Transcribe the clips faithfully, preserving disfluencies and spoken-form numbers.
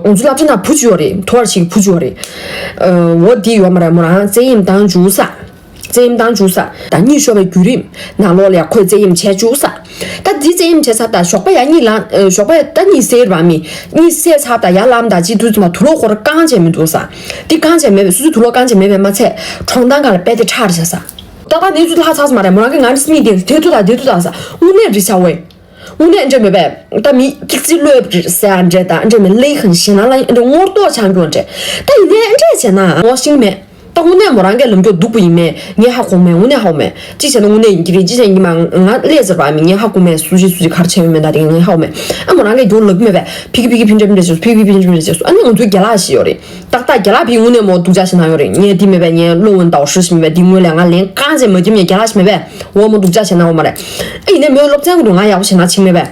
ང་ཚོའི་སློབ་གྲྭ་ནང་བུ་གཅིག་ཡོད་རེད། དོ་བར་ཞིག་བུ་གཅིག་ཡོད་རེད། འོ་འདི་ཡོད་མ་རེད། མོ་རང་བཙན་གཡེམ་བཏང་བཅུག་ས། བཙན་གཡེམ་བཏང་བཅུག་ས། ད་གཉིད་ཤོར་བའི་བརྒྱུད་རིམ་ནང་ལོགས་ལ་ཡ་ཁོས་བཙན་གཡེམ་བྱས་བཅུག་ས། ད་འདི་བཙན་གཡེམ་བྱས་ས། ད་ཞོགས་པ་ཡ་གཉིད་ལངས། ཞོགས་པ་ད་གཉིད་སད་པ་མི། གཉིད་སད་ཚར། ད་ཡར་ལངས། ད་ཅི་དུས་ཙམ་ལ་དུག་ལོག་ཁོ་རང་བཀང་བྱས་མི་འདུག་ས། འདི་བཀང་བྱས་མེད་པས། སོ་སོའི་དུག་ལོག་བཀང་བྱས་མེད་པས་མ་ཚད། གྲོང་ཐང་སྒང་ལ་རྦད་དེ་ཁྲག་རེད་ཟེར་ས། ད་ད་གནས་ཚུལ་ལྷག་ཚར་སོང་མ་རེད། མོ་རང་གིས་ང་རང་སྨྲས་དེ་དེ་ཐུག་ད་དེ་ཐུག་ད་ས། དངོས་གནས་རེད་ཤག་ཝེ། དངོས་གནས་འདྲ་མེད་པས། ད་མི་ཀིག་ཙི་ལོས་ཟེར་ཨ་འདྲ་ད་འདྲ་མེད་ལེ་ཁང་ཞེ་ན་ལ་འདྲ་ངོ་ཏོག་ཆང་སྐྱོན་འདྲ། ད་ཡིན་ནའི་འདྲ་བྱས་ན་ངོ་ཤེས་མེད། ད་དངོས་གནས་མོ་རང་གི་ལམ་ཀྱོག་སྡུག་པོ་ཡིན་མེད་ངས་ཧ་གོ་མེད། དངོས་གནས་ཧ་གོ་མེད། གཅིག་བྱས་ན་དངོས་གནས་ཡིན་གྱི་རེད། གཅིག་བྱས་ན་ཉི་མ་ང་ལས་ཟེར་བ་མི་ངས་ཧ་གོ་མེད། སུ་ཞིག་སུ་ཞིག་གར་ཆེ་ཡོད་མེད་ད་དེ་ངས་ཧ་གོ་མེད། ཨ་མོ་རང་གི་རྒྱུག་ལབ་མེད་པས། ཕི་གི་ཕི་གི་ཕི་འདྲ་མི་འདྲ་བྱས་སོ། ཕི་གི་ཕི་འདྲ་མི་འདྲ་བྱས་སོ། ཨ་ནི་ང་ཚོའི་རྒན་ལགས་ཤིག་ཡོད་རེད། ཏག་ཏག་རྒན་ལགས་ཕི་དངོས་གནས་མོ་སྡུག་ཅག་བྱེད་ན་ཡོད་རེད། ངས་འདི་མེད་པས་ངས་བློ་འོན་ཏའོ་ཧྲི་ཞིག་མེད་པས། འདི་དངོས་ལས་ང་ལན་རྐང་ཅན་མ་རྒྱབ་ནས་རྒན་ལགས་ཞིག་མེད་པས། འོ་མོ་སྡུག་ཅག་བྱེད་ན་འོ་མ་རེད། ཨ་ཡིན་ནའི་མོའི་སློབ་ཚན་གི་འདུག་ང་ཡག་པོ་བྱེད་ན་ཆིག་མེད་པས།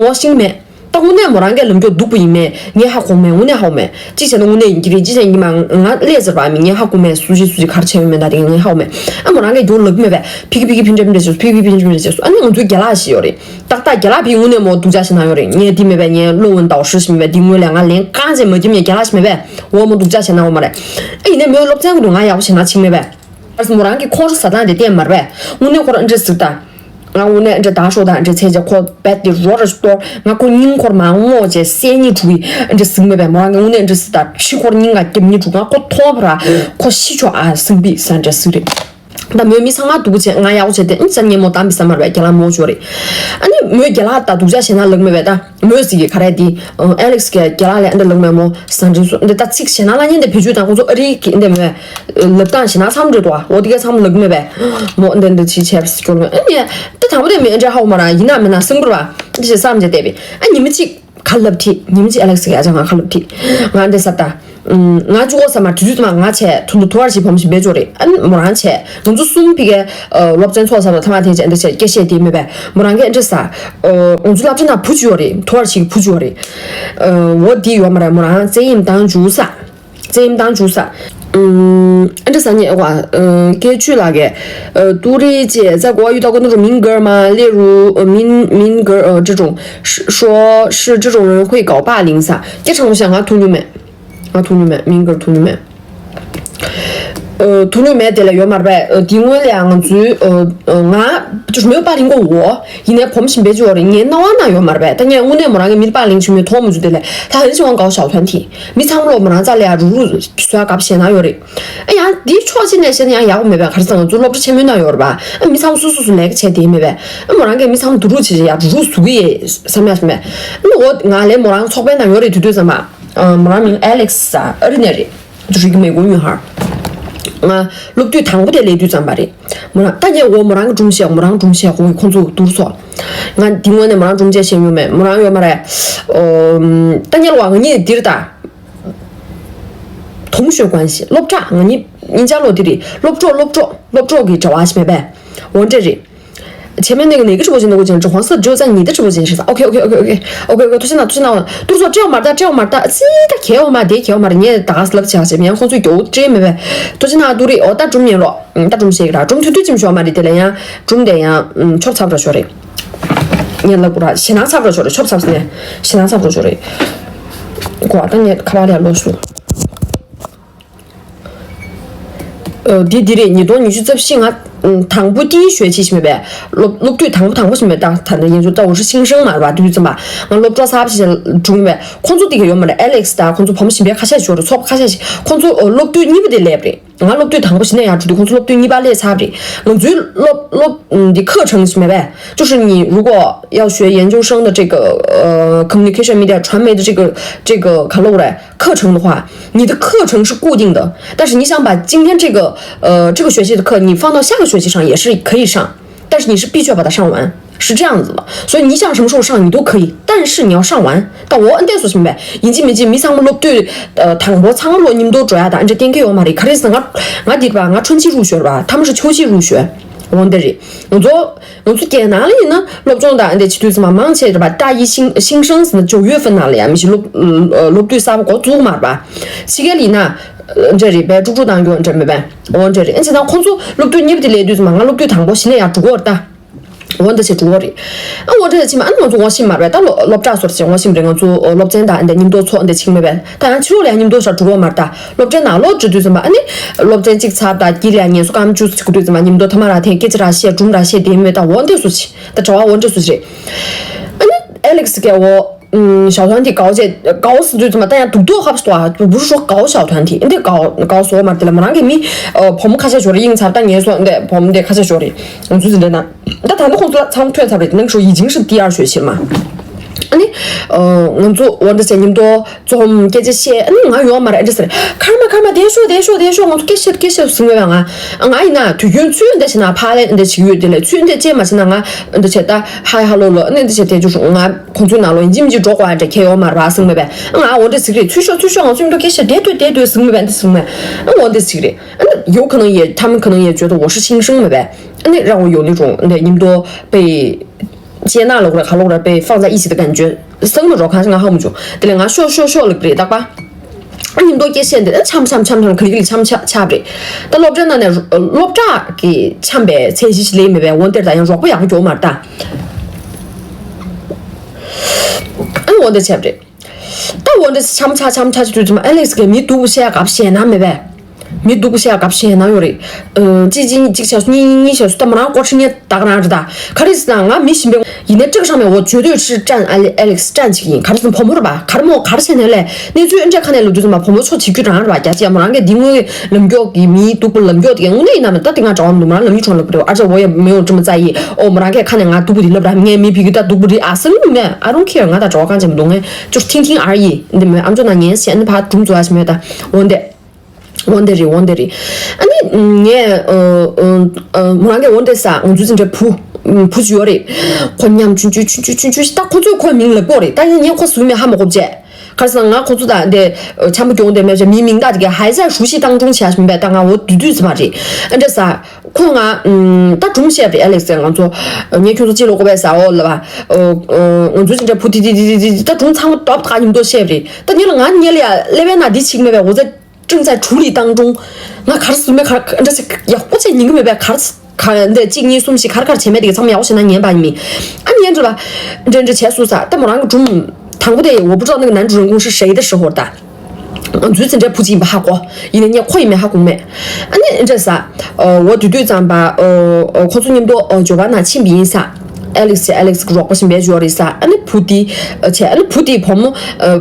ངོ་ཤེས་མེད། ད་དངོས་གནས་མོ་རང་གི་ལམ་ཀྱོག་སྡུག་པོ་ཡིན་མེད་ངས་ཧ་གོ་མེད། དངོས་གནས་ཧ་གོ་མེད། གཅིག་བྱས་ན་དངོས་གནས་ཡིན་གྱི་རེད། གཅིག་བྱས་ན་ཉི་མ་ང་ལས་ཟེར་བ་མི་ངས་ཧ་གོ་མེད། སུ་ཞིག་སུ་ཞིག་གར་ཆེ་ཡོད་མེད་ད་དེ་ངས་ཧ་གོ་མེད། ཨ་མོ་རང་གི་རྒྱུག་ལབ་མེད་པས། ཕི་གི་ཕི་གི་ཕི་འདྲ་མི་འདྲ་བྱས་སོ། ཕི་གི་ཕི་གི་ཕི་འདྲ་མི་འདྲ་བྱས་སོ། ཨ་ནི་ང་ཚོའི་རྒན་ལགས་ཤིག་ཡོད་རེད། ཏག་ཏག་རྒན་ལགས་ཕི་དངོས་གནས་མོ་སྡུག་ཅག་བྱེད་ན་ཡོད་རེད། ངས་འདི་མེད་པས་ངས་བློ་འོན་ཏའོ་ཧྲི་ཞིག་མེད་པས། འདི་དངོས་ལས་ང་ལན་རྐང་ཅན་མ་རྒྱབ་ནས་རྒན་ལགས་ཞིག་མེད་པས། འོ་མོ་སྡུག་ཅག་བྱེད་ན་འོ་མ་རེད། ཨ་ཡིན་ནའི་མོའི་སློབ་ཚན་གི་འདུག་ང་ཡག་པོ་བྱེད་ན་ཆིག་མེད་པས། ཨ་མོ་རང་གི་ཁོང་ཁྲོ་ཟ་སྟངས་དེ་བལྟས་མ་རེད་པས། དངོས་གནས་ཁོ་རང་འདྲ་ཟིག་ད། ང་དངོས་གནས་འདྲ་ད་ཤོག་ད་འདྲ་ཚད་ཅེ་ཁོ་རྦད་དེ་རོ་ར་གཏོར། ང་ཁོ་སྙིང་ཁོར་མ་རྔོག་ཅེ་སེ་ཉི་དྲུག་གི་འདྲ་ཟིག་མེད་པས། མོ་རང་གི་དངོས་གནས་འདྲ་ཟིག་ད་ཁྲི་ཁོར་སྙིང་ག་རྒྱབ་ཉི་དྲུག་ང་ཁོ་མཐོང་བ་ར་ཁོ་ཤི་ཆོག་ཨ་སིང་པི་ས་འདྲ་ཟིག་རེད། ད་མོས་མི་ཚང་མ་སྡུག་པོ་བྱས། ང་ཡག་པོ་བྱས་ཏེ་ཨིན་ཙམ་ངས་མོ་གཏམ་པི་ས་མར་བས་རྒྱ་ལ་མོ་ཅོ་རེད། ཨ་ནི་མོས་རྒྱ་ལ་ད་སྡུག་ཅག་བྱས་ན་ལག་མེད་པས་ད། མོས་ཟིག་གི་ག་རེ་དེ། ཨ་ཨེ་ལེགས་ཀྱི་རྒྱ་ལ་ལས་འདི་ལག་མེད་མོ་ཟ་འདྲེན་སོ་འདི་ད་ཚིག་ཞེ་ན་ལ་ཉན་དེ་བེད་སྤྱོད་དང་ཁོ་ཚོ་ཨ་རི་གི་འདི་མོས། ལབ་སྟངས་ཞེ་ན་ཚང་འདྲེ་དོ་འོ་དེ་ག་ཚང་ལག་མེད་པས། མོ་འདི་འདི་ཆི་ཆེ་བས་སྐྱོར་མེད་ཨ་ནི། ད་དང་པོ་དེ་མི་འདྲ་ཧའོ་མ་ར་ཡིན་ན་མིན་ན་སེམས་པར་བ་འདི་ཞེ་བསམ་བྱས་བསྡད་པས། ཨ་ཉི་མ་གཅིག་ཁ་ལབ་ཐིག་ཉི་མ་གཅིག་ཨེ་ལེགས་ཀྱི་ཨ་ཅག་ང་ཁ་ལབ་ཐིག་ང་འདི་ས་ད། ང་གཅིག་པོ་ས་མ་དུས་ཚོད་མ་ང་བྱས་ཐུང་དུ་ཐུ་བར་ཞིག་བམ་ཞིག་འབད་ཅོ་རེད། ཨ་ནི་མོ་རང་བྱས་ང་ཚོ་གསུམ་ཕི་གའི་སློབ་ཚན་ཚོགས་ས་ལ་ཐ་མ་དེ་བྱས་འདི་བྱས་སྐད་བཤད་དེ་མེད་པས། མོ་རང་གིས་ཨ་འདྲ་ས། ང་ཚོ་སློབ་གྲྭ་ན་བུ་གཅིག་ཡོད་རེད། ཐུ་བར་ཞིག་བུ་གཅིག་ཡོད་རེད། འོ་དེ་ཡོད་མ་རེད། མོ་རང་བཙན་གཡེམ་བཏང་བཅུག་ས། བཙན་གཡེམ་བཏང་བཅུག་ས། ཨ་འདྲ་ས་ཉེ་བ། སྐད་ཆུ་ལ་གས། 独立姐在国外遇到过那种敏感吗？例如，呃，敏敏感，呃，这种说说是这种人会搞霸凌撒。这种想啊，同学们。 ང་ཐུག་མྱོང་མེད། མིང་གར་ཐུག་མྱོང་མེད། ཨ་ཐུག་མྱོང་མེད་དེ་ལ་ཡོད་མ་རེད་པས། ཨ་དེ་སྔོན་ལ་ཡང་ང་ཚོའི་ཨ་ཨ་ང་就是没有霸凌过我། ཡིན་ནའི་བུ་མོ་ཞིག་འབད་བཅུག་ཡོད་རེད། ངའི་རྣ་བ་ན་ཡོད་མ་རེད་པས། ད་ངས་དངོས་གནས་མོ་རང་གི་མི་ལ་霸凌བྱེད་མི་མཐོང་མི་བཅུག་དེ་ལས་ད་ཧན་ཞིག་ཝང་གའོ་ཞའོ་ཐོན་ཐི་མི་ཚང་མ་ལོ་མོ་རང་རྩ་ལ་ཡང་རུག་རུག་བཟོས་གབ་བྱས་ན་ཡོད་རེད། ཨ་ཡང་དེའི་ཕྱོགས་གཅིག་ནས་བཤད་ན་ཡང་ཡག་པོ་མེད་པས། ག་རེ་ཟེར་ང་ཚོ་སློབ་གྲྭ་ཆེན་མོའི་ནང་ཡོད་རེད་པ། ཨ་མི་ཚང་མ་སོ་སོ་སོ་ལས་ཀ་བྱས་དེ་མེད་པས། ཨ་མོ་རང་གིས་མི་ཚང་མ་སྡུག་རུག་བྱེད་བྱེད་ཡ་རུག་རུག་བཟོ་གི་ཡས་བསམ་ཡ་བསམ་པས། ཨ་ནི་འོ་ང་ལས་མོ་རང་ཚོགས་པའི་ནང་ཡོད་རེད། དུས་དུས་ཙམ་པ། ཨ་མོ་རང་མིང་ཨེ་ལེགས་ས་ཨ་རི་ནས་རེད། 就是一个美国女孩。 ང་སློབ་དུས་དང་པོ་དེ་སླེབས་དུས་ཙམ་པ་རེད། མོ་རང་ད་ངས་འོ་མོ་རང་གི་སྒྲུང་བཤད། མོ་རང་སྒྲུང་བཤད། ཁོང་གི་ཁོང་ཚོ་བསྡུར་སོང་། ང་འདི་སྔོན་ནས་མོ་རང་སྒྲུང་བཤད་ཤེས་མྱོང་མེད། མོ་རང་ཡོད་མ་རེད། ཨོ། ད་ངས་ལ་བ་ང་གཉིས་འདིར་ད། 同学关系། སློབ་གྲྭ་ང་གཉིས་གཉིས་ཆ་ལོ་འདི་རེད། སློབ་གྲོགས་སློབ་གྲོགས་སློབ་གྲོགས་ཀྱི་འབྲེལ་བ་ཞིག་མེད་པས། འོ་འདྲ་རེད། 前面那个哪个直播间的我讲，这黄色只有在你的直播间是吧？ OK OK OK OK OK OK，头先拿头先拿，都说这样玩的，这样玩的，这个给我嘛，得给我嘛，你也打死了不起啊，这边红水狗这没呗，头先拿都得哦，打中面了，嗯，打中谁个啦？中途对这么说嘛，你得来呀，中的呀，嗯，chop chop着说的，你那不啦，先拿 chop 着说的，chop chop 呢，先拿 chop 着说的，瓜，但你卡巴里落水。 ཨ་འདི་འདི་རེད། ཉིས་སྟོང་ཉི་ཤུ་རྩ་བཞི་ང་དང་པོ་第一学期ཞིག་མེད་པས། སློབ་སློབ་དུས་དང་པོ་དང་པོ་ཞིག་མེད་ད། ད་ལྟ་ཡིན་ཚུལ་ད་འོ་ཧྲི་ཤིང་ཧྲང་མ་རེད་པ། དུས་ཙམ་པ་ང་སློབ་གྲོགས་གསར་པ་ཞིག་བྱུང་བས། ཁོང་ཚོ་དེ་ག་ཡོད་མ་རེད། ཨེ་ལེགས་དང་ཁོང་ཚོ་བུ་མོ་གཞན་པ་ཁ་ཤས་ཤིག་ཡོད་རེད། ཚོགས་པ་ཁ་ཤས་ཤིག་ཁོང་ཚོ་ཨ་སློབ་དུས་གཉིས་པ་དེ་སླེབས་རེད། ང་སློབ་དུས་དང་པོ་ཞིག་ནས་ཡར་འགྲོ་དུས་ཁོང་ཚོ་སློབ་དུས་གཉིས་པ་སླེབས་ཚར་རེད། ང་ཚོའི་སློབ་སློབ་འདི་课程ཞིག་མེད་པས། 就是你如果要学研究生的这个呃 communication media 传媒的这个这个 color 课程的话，你的课程是固定的，但是你想把今天这个呃这个学期的课你放到下个学期上也是可以上，但是你是必须要把它上完，是这样子的。所以你想什么时候上你都可以，但是你要上完。但我恩典所明白，引进没进，没上过对呃坦博苍洛你们都主要的，这点给我嘛的，卡里斯我我的吧，我春季入学吧，他们是秋季入学，我的人，我做 ང་ཚོ་རྒྱལ་ནང་ལ་ཡིན་ན་སློབ་སྦྱོང་དང་འདི་བྱེད་དུས་ཙམ་མང་ཆེ་རེད་པ། ད་ཡི་ཤིང་ཤིང་ཧྲང་ཟེར་ན་九月份ནང་ལ་ཡ་མི་ཤི་སློབ་སློབ་དུས་གསར་པ་འགོ་བཙུགས་མ་རེད་པ། ཕྱི་རྒྱལ་ཡིན་ན་འདྲ་རེད་པས། དཀྲུག་དཀྲུག་བཏང་རྒྱུ་འདྲ་མེད་པས། འོ་འདྲ་རེད། ཨེ་བྱས་ཙང་ཁོང་ཚོ་སློབ་དུས་གཉིས་པ་དེ་སླེབས་དུས་ཙམ་ང་སློབ་དུས་དང་པོ་གཞི་ནས་ཡར་འགྲོ་གི་ཡོད་རེད་ད། འོ་འདི་བྱས་འགྲོ་གི་རེད། ཨ་འོ་འདི་ཕྱིན་མ་ཨ་ནི་ང་ཚོ་ངོ་ཤེས་མ་རེད་ད། སློབ་སློབ་གྲྭ་སོར་ཕྱིན་ངོ་ཤེས་རེད། ང་ཚོ་སློབ་ཚན་དང་འདི་མཉམ་དུ་ཚོགས་འདི་ཕྱིན་མེད་པས། ད་ཡང་ཕྱི་ལོགས་ལ་ཡང་མཉམ་དུ་ཤར་འགྲོ་གི་མ་རེད་ད། སློབ་གྲྭའི་ནང་ལོགས་འགྲོ་དུས་ཙམ་པ་ཨ་ནི་སློབ་ཚན་གཅིག་ཚར་ད་དཀྱིལ་ལ་ཡང་ངལ་གསོ་སྐར་མ་བཅུ་ཙམ་ཞིག་དགོས་དུས་ཙམ་པ་མཉམ་དུ་ཐ་མ་ར་ཐེངས་སྐད་ཆ་ར་བཤད་སྒྲུང་ར་བཤད་དེ་མེད་ད། འོ་འདི་སུ་ཆེ་ད་གྲྭ་བ་འོ་འདི་སུ་ཆེ་རེད། ཨ་ནི་ཨེ་ལེག་སི་གས་འོ། ཞའོ་ཐང་དེ་དགའ་བྱས་དགའ་བ་ཟེར་དུས་ཙམ་པ་ད་ཡང་སྡུག་ཏོ་ཧབ་སྟོ་ཨ་བུ་རུ་ཤོ་དགའ་བ་ཞའོ་ཐང་དེ་འདི་དགའ་དགའ་བ་སོ་མར་དེ་ལ་མོ་རང་གི་མི་བུ་མོ་ཁ་ཤས་ཞོར་ཡིན་ཚར་ད་ངལ་གསོ་འདི་བུ་མོ་འདི་ཁ་ཤས་ཞོར་རེད། ང་ཚོ་འཛིན་གྲྭ་ནང་ད་ད་ནི་ཁོང་ཚོ་ལ་ཚང་ཐོན་ཚར་རེད། ནང་ཤོ་ཡི་ཇིང་ཧྲི་ཏི་ཨར་ཤོད་ཕྱིར་མ་ཨ་ནི་ང་ཚོ་འོ་འདི་ཟེར་མཉམ་དུ་འཛོམས་སྐད་ཆ་བཤད་ཨ་ནི་ང་ཡོང་མ་རེད་ཨ་འདྲ་ཟེར་ཁར་མ་ཁར་མ་དེ་ཤོ་དེ་ཤོ་དེ་ཤོ་ང་ཚོ་སྐད་བཤད་སྐད་བཤད་ཟིན་མེད་པ་ང་ང་ཡིན་ན་དུས་རྒྱུན་ཚུལ་འདི་བྱས་ན་ཕ་ལེ་འདི་བྱེད་ཡོད་དེ་ལས་ཚུལ་འདི་བཅད་མ་བྱས་ན་ང་འདི་བྱས་ད་ཧའི་ཧ་ལོ་ལོ་ཨ་ནི་འདི་བྱས་དེ་ཅུ་ང་། ཁོང་ཚོའི་ནང་ལོགས་ཡིན་གཅིག་མིན་གཅིག་འགྲོ་དགོས་ཡ་འདྲ་ཁྱད་ཡོད་མ་རེད་པ་གསུངས་མེད་པས། ང་འོ་འདྲ་ཟིག་རེད། ཚུལ་ཤོག་ཚུལ་ཤོག་ང་ཚོ་མཉམ་དུ་སྐད་ཆ་བསྡད་སྡོད་བསྡད་སྡོད་གསུངས་མེད་པས་འདི་གསུངས་མེད། ཨ་འོ་འདྲ་ཟིག་རེད། ཨ་ནི་有可能也他们可能也觉得我是新生མེད་པས། ཨ་ནི་让我有那种འདི་མཉམ་དུ被接纳了或者ག་ལོག་ར་被放在一起的感觉གསུངས་མེད་རོ། གང་ཞིག་ང་ཧ་མ་བྱུང་དེ་ལས་ང་ཤོག་ཤོག་ཤོག་ལབ་རེད་ད་པ། ཨ་མཉམ་དུ་སྐད་ཆ་འདི་ཨ་འཆམ་འཆམ་འཆམ་འཆམ་ག་ལི་ག་ལི་འཆམ་འཆམ་འཆམ་རེད། ད་སློབ་གྲྭའི་ནང་ནས་སློབ་གྲྭ་གི་འཆམ་པའི་ཚད་གཞི་ཞིག་ལས་མེད་པས། འོ་འདིར་ད་ཡང་རོགས་པ་ཡག་པོ་རྒྱོབ་མ་རེད་ད། ཨ་ནི་འོ་འདི་བྱས་པ་རེད། ད་འོ་འདི་འཆམ་ཆ་འཆམ་ཆ་ཅིག་དུས་ཙམ་ཨ་ལེག་སི་གིས་མི་སྡུག་པོ་བཤད་སྐབས་ཞེད་སྣང་མེད་པས། མི་སྡུག་པོ་བཤད་སྐབས་ཞེད་སྣང་ཡོད་རེད། ཨ་གཅིག་གཅིག་གཅིག་བྱས་སོང་གཉིས་གཉིས་བྱས་སོང་། ད་མོ་རང་སྐོར་ཁྲི་ཉེ་ད་ག་རང་རེད་ད། ག་རེ་ཟེར་ན་ང་མི་གཞན་པའི་ཡིན་ནའི་ཀྲིག་ཧྲང་མེད། འོ་绝对是站ཨ་ལེག་སི་站ཅིག་ཡིན། ག་རེ་ཟེར་ན་བུ་མོ་རེད་པ། ག་རེ་མོ་ག་རེ་བྱས་ནས་ལས་གནས་ཚུལ་ཨ་འདྲ་ཁ་ནས་ལབ་དུས་ཙམ་པ་བུ་མོ་ཕྱོགས་བྱེད་རྒྱུ་རང་རེད་པ། རྒྱ་ཆེ་མོ་རང་གིས་འདི་སྔོན་ལམ་མགྱོགས་ཀྱི་མི་སྡུག་པོ་ལམ་མགྱོགས་དེ་ག་དངོས་གནས་ཡིན་ན་མེད་ད། དེ་ང་གྲྭ་བ་མི་འདུག་མོ་རང་ལམ་ཡུག་གྲོང་ལབ་རེད། ཨ་ཅག་འོ་ཡ་མེ་འོ་དྲི་མ་རྩ་ཡིས་འོ་མོ་རང་གིས་ཁ་ནས་ང་སྡུག་པོ་དེ་ལབ་ར། ངས་མི་བི་གི་ད་སྡུག་པོ་རེད་ཨ་སེམས་མེད། I don't care. ང་ད་གྲྭ་བ་གང་བྱེད་མི་འདུག་ངས་ཅུར་ཐིང་ཐིང་ཨར་ཡི་འདི་མོ་ཨམ་ཅོག་ནང་ཉན་བྱས་ཨ་ནི་ཕར་དྲུང་འཛུལ་བ་ཞིག་མེད་ད། འོ་འདི་འོ་འདི་རེད། འོ་འདི་རེད། ཨ་ནི་ངས་ཨ་ཨ་ཨ་མོ་རང་གིས་འོ་འདི་ས་ང་ཚོ་འཛིན་གྲྭའི་བུ་བུ་ཅིག་ཡོད་རེད། ཁོ་མཉམ་ཆུང་ཆུང་ཆུང་ཆུང་ཆུང་ཆུང་ཞིག་ད་ཁོ་ཚོས་ཁོའི་མིང་ལབ་གོ་རེད། ད་ཡིན་ངས་ཁོ་ཟུར་མེད་ཧ་མ་གོ་བྱས། ག་རེ་ཟེར་ན་ང་ཁོ་ཚོ་དང་དེ་འཆམ་པོ་གྱོང་དེ་མེད་ཅེས་མིའི་མིང་བཏགས་དེ་གའི་ཧའི་ཟེར་ཧྲུའུ་ཤི་ཏང་ཀྲུང་བྱས་ཤིང་པས། ད་ང་འོ་དུས་དུས་ཙམ་མ་རེད། ཨ་འདྲ་ས་ཁོ་ང་ད་སྒྲུང་བཤད་པ་རེད། ཨ་ལེག་སི་ང་ཚོ་ངས་ཁྱོད་ཚོ་ཅི་ལོ་གོ་བས་ཟ་འོ་ལབ་པ། ང་ཚོ་ཅི་འདྲ་བུ་དེ་དེ་དེ་དེ་དེ་ད་སྒྲུང་ཚང་མ་སྟོབས་དགའ་མཉམ་དུ་བཤད་པ་རེད། ད་ཉེ་ལ་ང་ཉེ་ལ་ཡ་ཀླད་པའི་ནང་འདི་ཆིག་མེད་པས། འོ་ཙེ་ཀྲིང་ཚའི་ཁྲུ་ལི་ཏང་ཀྲུང་། ང་གར་སུ་མེད་གར་འདྲ་ཞིག་ཡག་པོ་བྱས་ཉན་གི་མེད་པས། གར་ག་འདི་གཅིག་གཉིས་གསུམ་བཞི་གར་གར་བྱས་མེད་དེ་གི་ཚང་མ་ཡག་པོ་བྱས་ན་ཉན་པ་ཡིན་མིན། ཨ་ཉན་འགྲོ་ལ་འདྲ་འདྲ་བྱས་སུ་ས་ད་མོ་རང་གི་སྒྲུང་དང་པོ་དེ་འོ་བུ་ཀྲོག་ནི་གི་ནན་ཀྲུ་རིན་གོང་ཧྲི་ཧྲེ་ཡི་ད་ཧྲི་ཧོར་ད། ང་ཚོའི་འཛིན་གྲྭའི་བུ་གཅིག་ཡིན་པ་ཧ་གོ། ཡིན་ན་ངས་ཁོ་ཡིན་མིན་ཧ་གོ་མེད། ཨ་ནི་འདྲ་ས། འོ་དུས་དུས་ཙམ་པ་ཁོ་ཚོ་མཉམ་དུ་འཇོ་བ་ན་ཕྱིན་པ་ཡིན་ས། ཨེ་ལིག་སི་ཨེ་ལིག་སི་གི་རོགས་པ་ཞིག་འབད་འཇོག་རེད་ས། ཨ་ནི་བུ་དེ་བྱས། ཨ་ནི་བུ་དེ་བུ་མོ་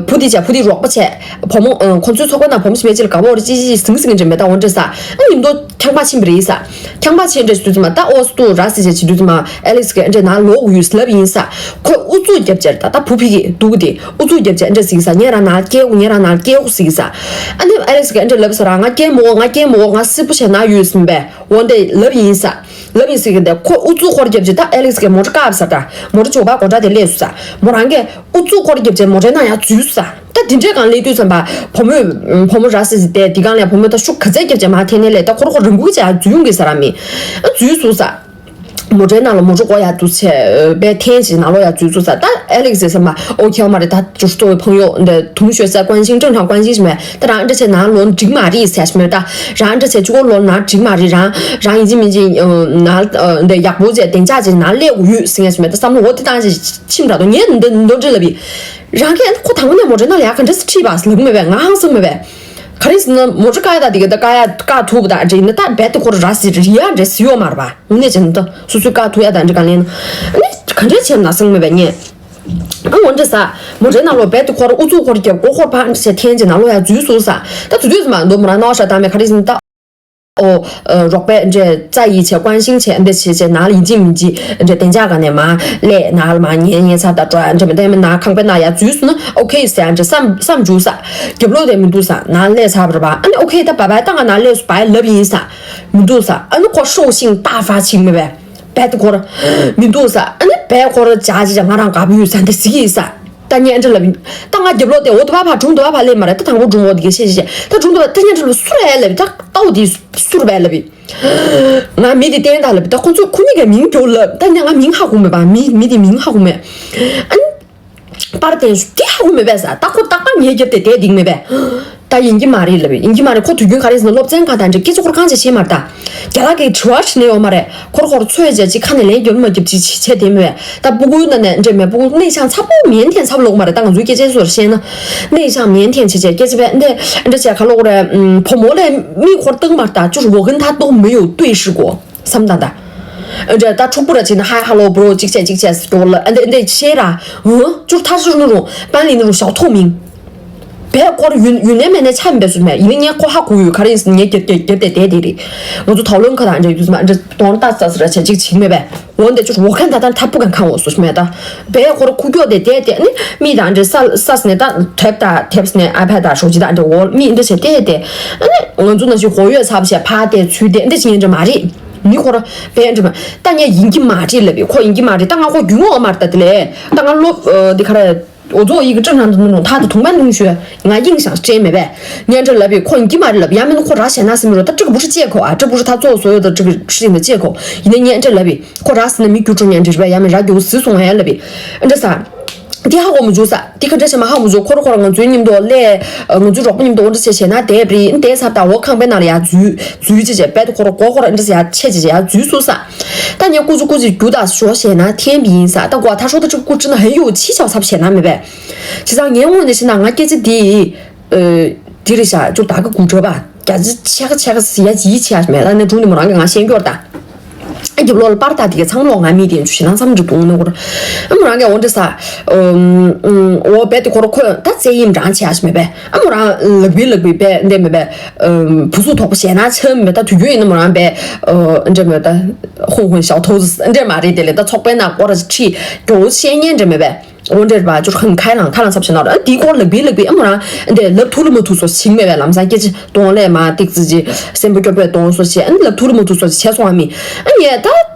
བུ་དེ་བྱས་བུ་དེ་རོགས་པ་བྱས། བུ་མོ་ཁོ་ཚོའི་ཚོགས་པ་ནང་བུ་མོ་ཞིག་འབད་ཅི་ལ་དགའ་པོ་རེད་ཅི་ཅི་ཅི་ཟིང་ཟིང་འདྲ་མེད་ད། འོ་འདྲ་ས། ཨ་ནི་མཉམ་དུ་ཁྱང་པ་ཕྱིན་པ་རེད་ས། ཁྱང་པ་ཕྱིན་འདྲ་ཞིག་དུས་ཙམ་པ་ད་ཨོ་སི་ཏུ་ར་སི་བྱས་བྱེད་དུས་ཙམ་པ་ཨེ་ལིག་སི་གི་འདྲ་ནང་ལོག་ཡོད་ལབ་ཡིན་ས། ཁོས་ཨུ་ཚུགས་རྒྱབ་ཅེར་ད་ད་བུ་ཕི་གི་འདུག་དེ་ཨུ་ཚུགས་རྒྱབ་ཅེར་འདྲ་ཟིག་ས། ཉེ་རང་ནང་སྐྱེ་འོ་ཉེ་རང་ནང་སྐྱེ་འོ་ཟིག་ས། ཨ་ནི་ཨེ་ལིག་སི་གི་འདྲ་ལབ་ས་ར་ང་སྐྱེ་མོ་ང་སྐྱེ་མོ་ང་སི་པུ་བྱས་ན་ཡོད་ཟིན་པས། འོ་འདི་ལབ་ཡིན་ས། ལབ་ཡིན་ཟེར་གི་འདི་ཁོ་ཨུ་ཚུགས་ཁོར་རྒྱབ་ཅེ་ད་ཨེ་ལིག་སི་གི་མོ་ཊ་བཀག་ས་ད། མོ་ཊ་ཇོ་བ་གོ་ཏྲ་དེ་སླེབས་སོང་ས། མོ་རང་གིས་ཨུ་ཚུགས་ཁོར་རྒྱབ་ཅེ་མོ་ཊའི་ནང་ཡར་འཛུལ་སོང་ས། ད་དེ་འདྲའི་སྒང་སླེབས་དུས་ཙམ་པ་བུ་མོས་བུ་མོ་ར་སི་ཟི་དེ་དེ་སྒང་ལ་བུ་མོས་ད་ཤུགས་ག་ཚད་རྒྱབ་ཅེ་མ་ཐེ་ནས་ལས་ད་ཁོར་ཁོར་རང་འགུལ་ཅེ་ཡར་འཛུལ་ཡོང་གི་ས་ར་མི། ཨ་འཛུལ་སོང་ས། མོ་ཊའི་ནང་ལ་མོ་ཊ་སྒོ་ཡར་འཛུལ་ཚེ་པའི་ཐེན་ཅིག་ནང་ལོགས་ཡར་འཛུལ་སོང་ས། ད་ཨེ་ལིག་སི་ཟེར་མ་ཨོ་ཁེ་མ་རེད་ད། 就是作为朋友འདི་同学在关心正常关心什么། ད་རང་འདྲ་ཆེ་ནང་ལོགས་འགྲིག་མ་རེད་ཟེར་ཞིག་མེད་ད། རང་འདྲ་ཆེ་ཆུ་གོ་ལོ་ནང་འགྲིག་མ་རེད། རང་རང་ཡིན་གཅིག་མིན་གཅིག་ནང་འདི་ཡག་པོ་བྱས་བདེ་འཇགས་ཅིག་ནང་སླེབས་དགོས་ཡོད་ཟེར་ངེས་ཞིག་མེད་ད། བསམ་བློ་འོ་དེ་བཏང་ཞིག་ཕྱིན་འདྲ་དོ། ངས་འདི་འདོན་འདྲི་ལབ་ཡིན། རང་གིས་ཁོ་དང་པོ་ནས་མོ་ཊའི་ནང་ལ་ཡར་ག་འདྲ་སེ་ཁྲིད་པ་ཟེར་ལབ་གི་མེད་པས། ང་ཧང་སང་མེད་པས། ག་རེ་ཟེར་ན་མོ་ཊ་བཀག་ཡ་ད་དེ་ག་ད་བཀག་ཡ་བཀག་ཐུབ་པ་ད་འདྲ་ཡིན་ན་ད་རྦད་དེ་ཁོ་ར་ར་སི་རི་ཡ་འདྲ་སི་ཡོད་མ་རེད་པ། དངོས་གནས་བྱས་ན་ད་སོ་སོས་བཀག་ཐུབ་ཡ་ད་འདྲ་ག་ལེན་ཨ་ནི་ག་འདྲ་བྱས་ན་སང་མེད་པས་ངས། ཨ་འོ་འདྲ་ས། མོ་ཊའི་ནང་ལོགས་རྦད་དེ་ཁོ་ར་ཨུ་ཚུགས་ཁོ་ར་རྒྱབ་མགོ་ཁོ་ར་ཕར་འདྲ་བྱས་འཐེན་བྱས་ནང་ལོགས་ཡར་འཛུལ་སོང་ས། ད་དུས་དུས་ཙམ་པ་མདོ་མོ་རང་རྣ་བ་ཤ་སྟག་མེད། ག་རེ་ཟེར་ན་ད། ཨོ། རོགས་པས་འདྲ་རྩ་ཡིད་བྱས་ཀོན་ཤིང་བྱས་འདྲ་བྱས་བྱས་ནང་ལ་ཡིན་གཅིག་མིན་གཅིག་འདྲ་བདེ་འཇགས་ག་ནས་མ་སླེབས་ནང་ལ་མ་ཉན་ཉན་ཚར་ད་འགྲོ་འདྲ་མི་བདེ་མི་ནང་ཁང་པའི་ནང་ཡར་འཛུལ་སོང་ན་ཨོ་ཁེ་ཟེར་འདྲ་བསམ་བསམ་འཇུག་ས། རྒྱབ་ལོགས་དེ་མི་འདུག་ས། ནང་སླེབས་ཚར་བ་རེད་པ། ཨ་ནི་ཨོ་ཁེ་ད་བ་བའི་ད་ང་ནང་སླེབས་སོང་བ་ལབ་ཡིན་ས། མི་འདུག་ས། ཨ་ནི་ཁོ་ཧྲོག་ཤིང་ཏག་ཧྥ་ཆིག་མེད་པས། རྦད་དེ་ཁོ་ར་མི་འདུག་ས། ཨ་ནི་རྦད་ཁོ་ར་ཇ་ཇ་ཇ་ང་རང་དགའ་པོ་ཡོད་ས་འདི་ཟིག་ཡིན་ས། ད་ཉན་འདྲ་ལབ་ཡིན། ད་ང་རྒྱབ་ལོགས་དེ་འོ་དུ་བ་ཕ་དྲུང་དུ་བ་ཕ་ལེ་མ་རེད། ད་དང་པོ་དྲུང་འོ་དེ་ག་ཤེས་ཤེས་ད་དྲུང་དུ་བ་ད་ཉན་འདྲ་ལབ་སུ་རེད་ལབ་ད་ལྟ་བུ་དེ་སུ་རེད་ལབ་ཡིན། ང་མི་དེ་བསྟན་ད་ལབ་ད་ཁོ་ཚོ་ཁོ་གཉིས་ཀའི་མིང་རྒྱོབ་ལབ་ད་ཉ་ང་མིང་ཧ་གོ་མེད་པ། མི་མི་དེ་མིང་ཧ་གོ་མེད། ཨ་ནི་པར་བསྟན་སུ་དེ་ཧ་གོ་མེད་པས་ས། ད་ཁོ་རྟག་པར་ངའི་རྒྱབ་དེ་བསྡད་འདུག་མེད་པས། ད་ཡིན་གྱི་མ་རེད་ལབ། ཡིན་གྱི་མ་རེད། ཁོ་དུས་རྒྱུན་ག་རེ་ཟེར་ན་སློབ་ཚན་གང་དང་འདྲ་སྐད་ཆ་ཁོར་གང་བྱས་བཤད་མ་རེད་ད། རྒྱ་ལག་གི་དྲི་བ་དྲིས་ནས་ཡོད་མ་རེད། ཁོར་ཁོར་ཚོད་བྱས་ཅིག་ཁ་ནས་ལན་རྒྱབ་མ་རྒྱབ་ཅིག་བྱས་དེ་མེད་པས། ད་སྤུ་གུའི་ནང་ནས་འདྲ་མེད། སྤུ་གུ་内向 ཚ་པོ腼腆་བྱ་ལོག་མ་རེད། ད་ང་ཚོའི་སྐད་ཆའི་བཟོ་འདྲ་བཤད་ན་内向腼腆་བྱས་བྱས་སྐད་ཆ་བས་འདི་འདྲ་བྱས་ག་ལོག་རེད། ཕོ་མོ་ལས་མིག་ཁོར་བལྟ་གི་མ་རེད་ད། 就是我跟他都没有对视过 བསམ་དང་ད། འདྲ་ད་ཕྲུ་གུ་ར་ཅིག་ན་ཧའི་ཧ་ལོ་བྷྲོ་ཅིག་བྱས་ཅིག་བྱས་སྐྱོ་ལ་འདི་འདི་བཤད་ར། 嗯，就是他是那种班里那种小透明། 别个云云南美那菜没说没，因为人家过哈古语，可能是人家给给给给给给的。我就讨论课堂这就是嘛，这东大啥是这这情没呗。我得就是我看他，但他不敢看我说什么的。别个哭叫的爹爹，那米当这啥啥是呢？但 tab 打 tabs 呢，iPad 打手机打这我米这些爹爹，那我做那些活跃啥不些，怕的去的，那些人这嘛的，你可能别人这么，但人家人家嘛这了呗，可人家嘛这，但俺可云我嘛的嘞，但俺老呃，你看嘞。 我作为一个正常的那种他的同班同学，俺印象真没呗。你看这来比，看你妈的来比，俺们可啥现在是没说，但这个不是借口啊，这不是他做所有的这个事情的借口。人家你看这来比，可啥是那没救助你这是呗，俺们啥有死送还来比，这啥？ དེ་ཧ་གོ་མི་འཇུག་ས། དེ་ག་འདྲ་བྱས་མ་ཧ་མི་འཇུག་ཁོ་ར་ཁོ་ར་ང་ཚོའི་མཉམ་དུ་ལས་ང་ཚོའི་རོགས་པ་མཉམ་དུ་འོ་འདྲ་བྱས་བྱས་ན་དེ་བྲིས་དེ་ས་ད་འོ་ཁང་པའི་ནང་ལ་ཡ་འཛུལ་འཛུལ་བྱས་བྱས་བེད་ཁོ་ར་གོ་ཁོ་ར་འདྲ་བྱས་ཡ་ཆད་བྱས་བྱས་ཡ་འཛུལ་སོང་ས། ད་ངས་ཀུ་ཅི་ཀུ་ཅི་རྒྱུ་དང་ཞོ་བྱས་ན་འཐེན་པ་ཡིན་ས། ད་གོ་ད་ཧྲོ་ད་ཅིག་ཀུ་ཅི་ན་ཧེ་ཡོ་ཆི་ཆ་ཚབ་བྱས་ན་མེད་པས། བྱས་ཙང་ངའི་ངོས་ནས་བྱས་ན་ང་སྐད་ཆ་འདི་འདི་རེད་ཤག་ཅོ་ད་ག་གུ་གྲོད་པ། རྒྱ་ཆེ་ཆེ་ཁ་ཆེ་ཁ་སི་ཡ་ཇི་ཆེ་ཡ་མེད་ལ་ནི་དྲུང་ནི་མོ་རང་གི་ང་ཤེས་སྐྱོར་ད། རྒྱབ་ལོག་ལ་པར་ད་དེ་ག་ཚང་མ་ལོག་ང་མི་དེ་ཆུ་ཞེ་ནང་ཚང་མ་འདྲི་དུང་ནི་གོ་ར། མོ་རང་གི་འོ་འདྲི་ས། འོ་བེ་དེ་ཁོ་ར་ཁོས་ད་བཙན་གཡེམ་རང་ཆེ་ཡ་ཞིག་མེད་པས། ཨ་མོ་རང་ལག་པི་ལག་པི་བེ་འདི་མེད་པས། བུ་སུ་དོག་པོ་ཞེ་ན་ཆེ་མེད་ད་དུས་རྒྱུན་ཡིན་ན་མོ་རང་བེ། འདྲི་མེད་ད། ཧུང་ཧུང་ཞའོ་ཐོ་ཟི་འདྲི་མ་རེད་དེ་ལས་ད་ཚོགས་པའི་ནང་སྐོར་ར་ཁྲིད་རྒྱོ་བཤད་ཉན་འདྲི་མེད་པས། འོ་འདྲེར་བ་ཅོར་ཁང་ཁའི་ལང་ཁ་ལང་ཚབ་ཞེ་ན་ར་འདི་སྐོར་ལག་པི་ལག་པི་ཨ་མོ་རང་འདི་ལབ་ཐུ་ལ་མ་ཐུ་སོ་ཞིག་མེད་པའི་ལམ་སང་སྐད་ཆ་གདོང་ལས་མ་ཏིག་ཙི་ཅི་སེམས་པ་སྐྱོ་པའི་གདོང་སོ་ཞེ་ཨ་ནི་ལབ་ཐུ་ལ་མ་ཐུ་སོ་ཞིག་བྱས་སོང་ཨ་མི། ཨ་ངས་ད་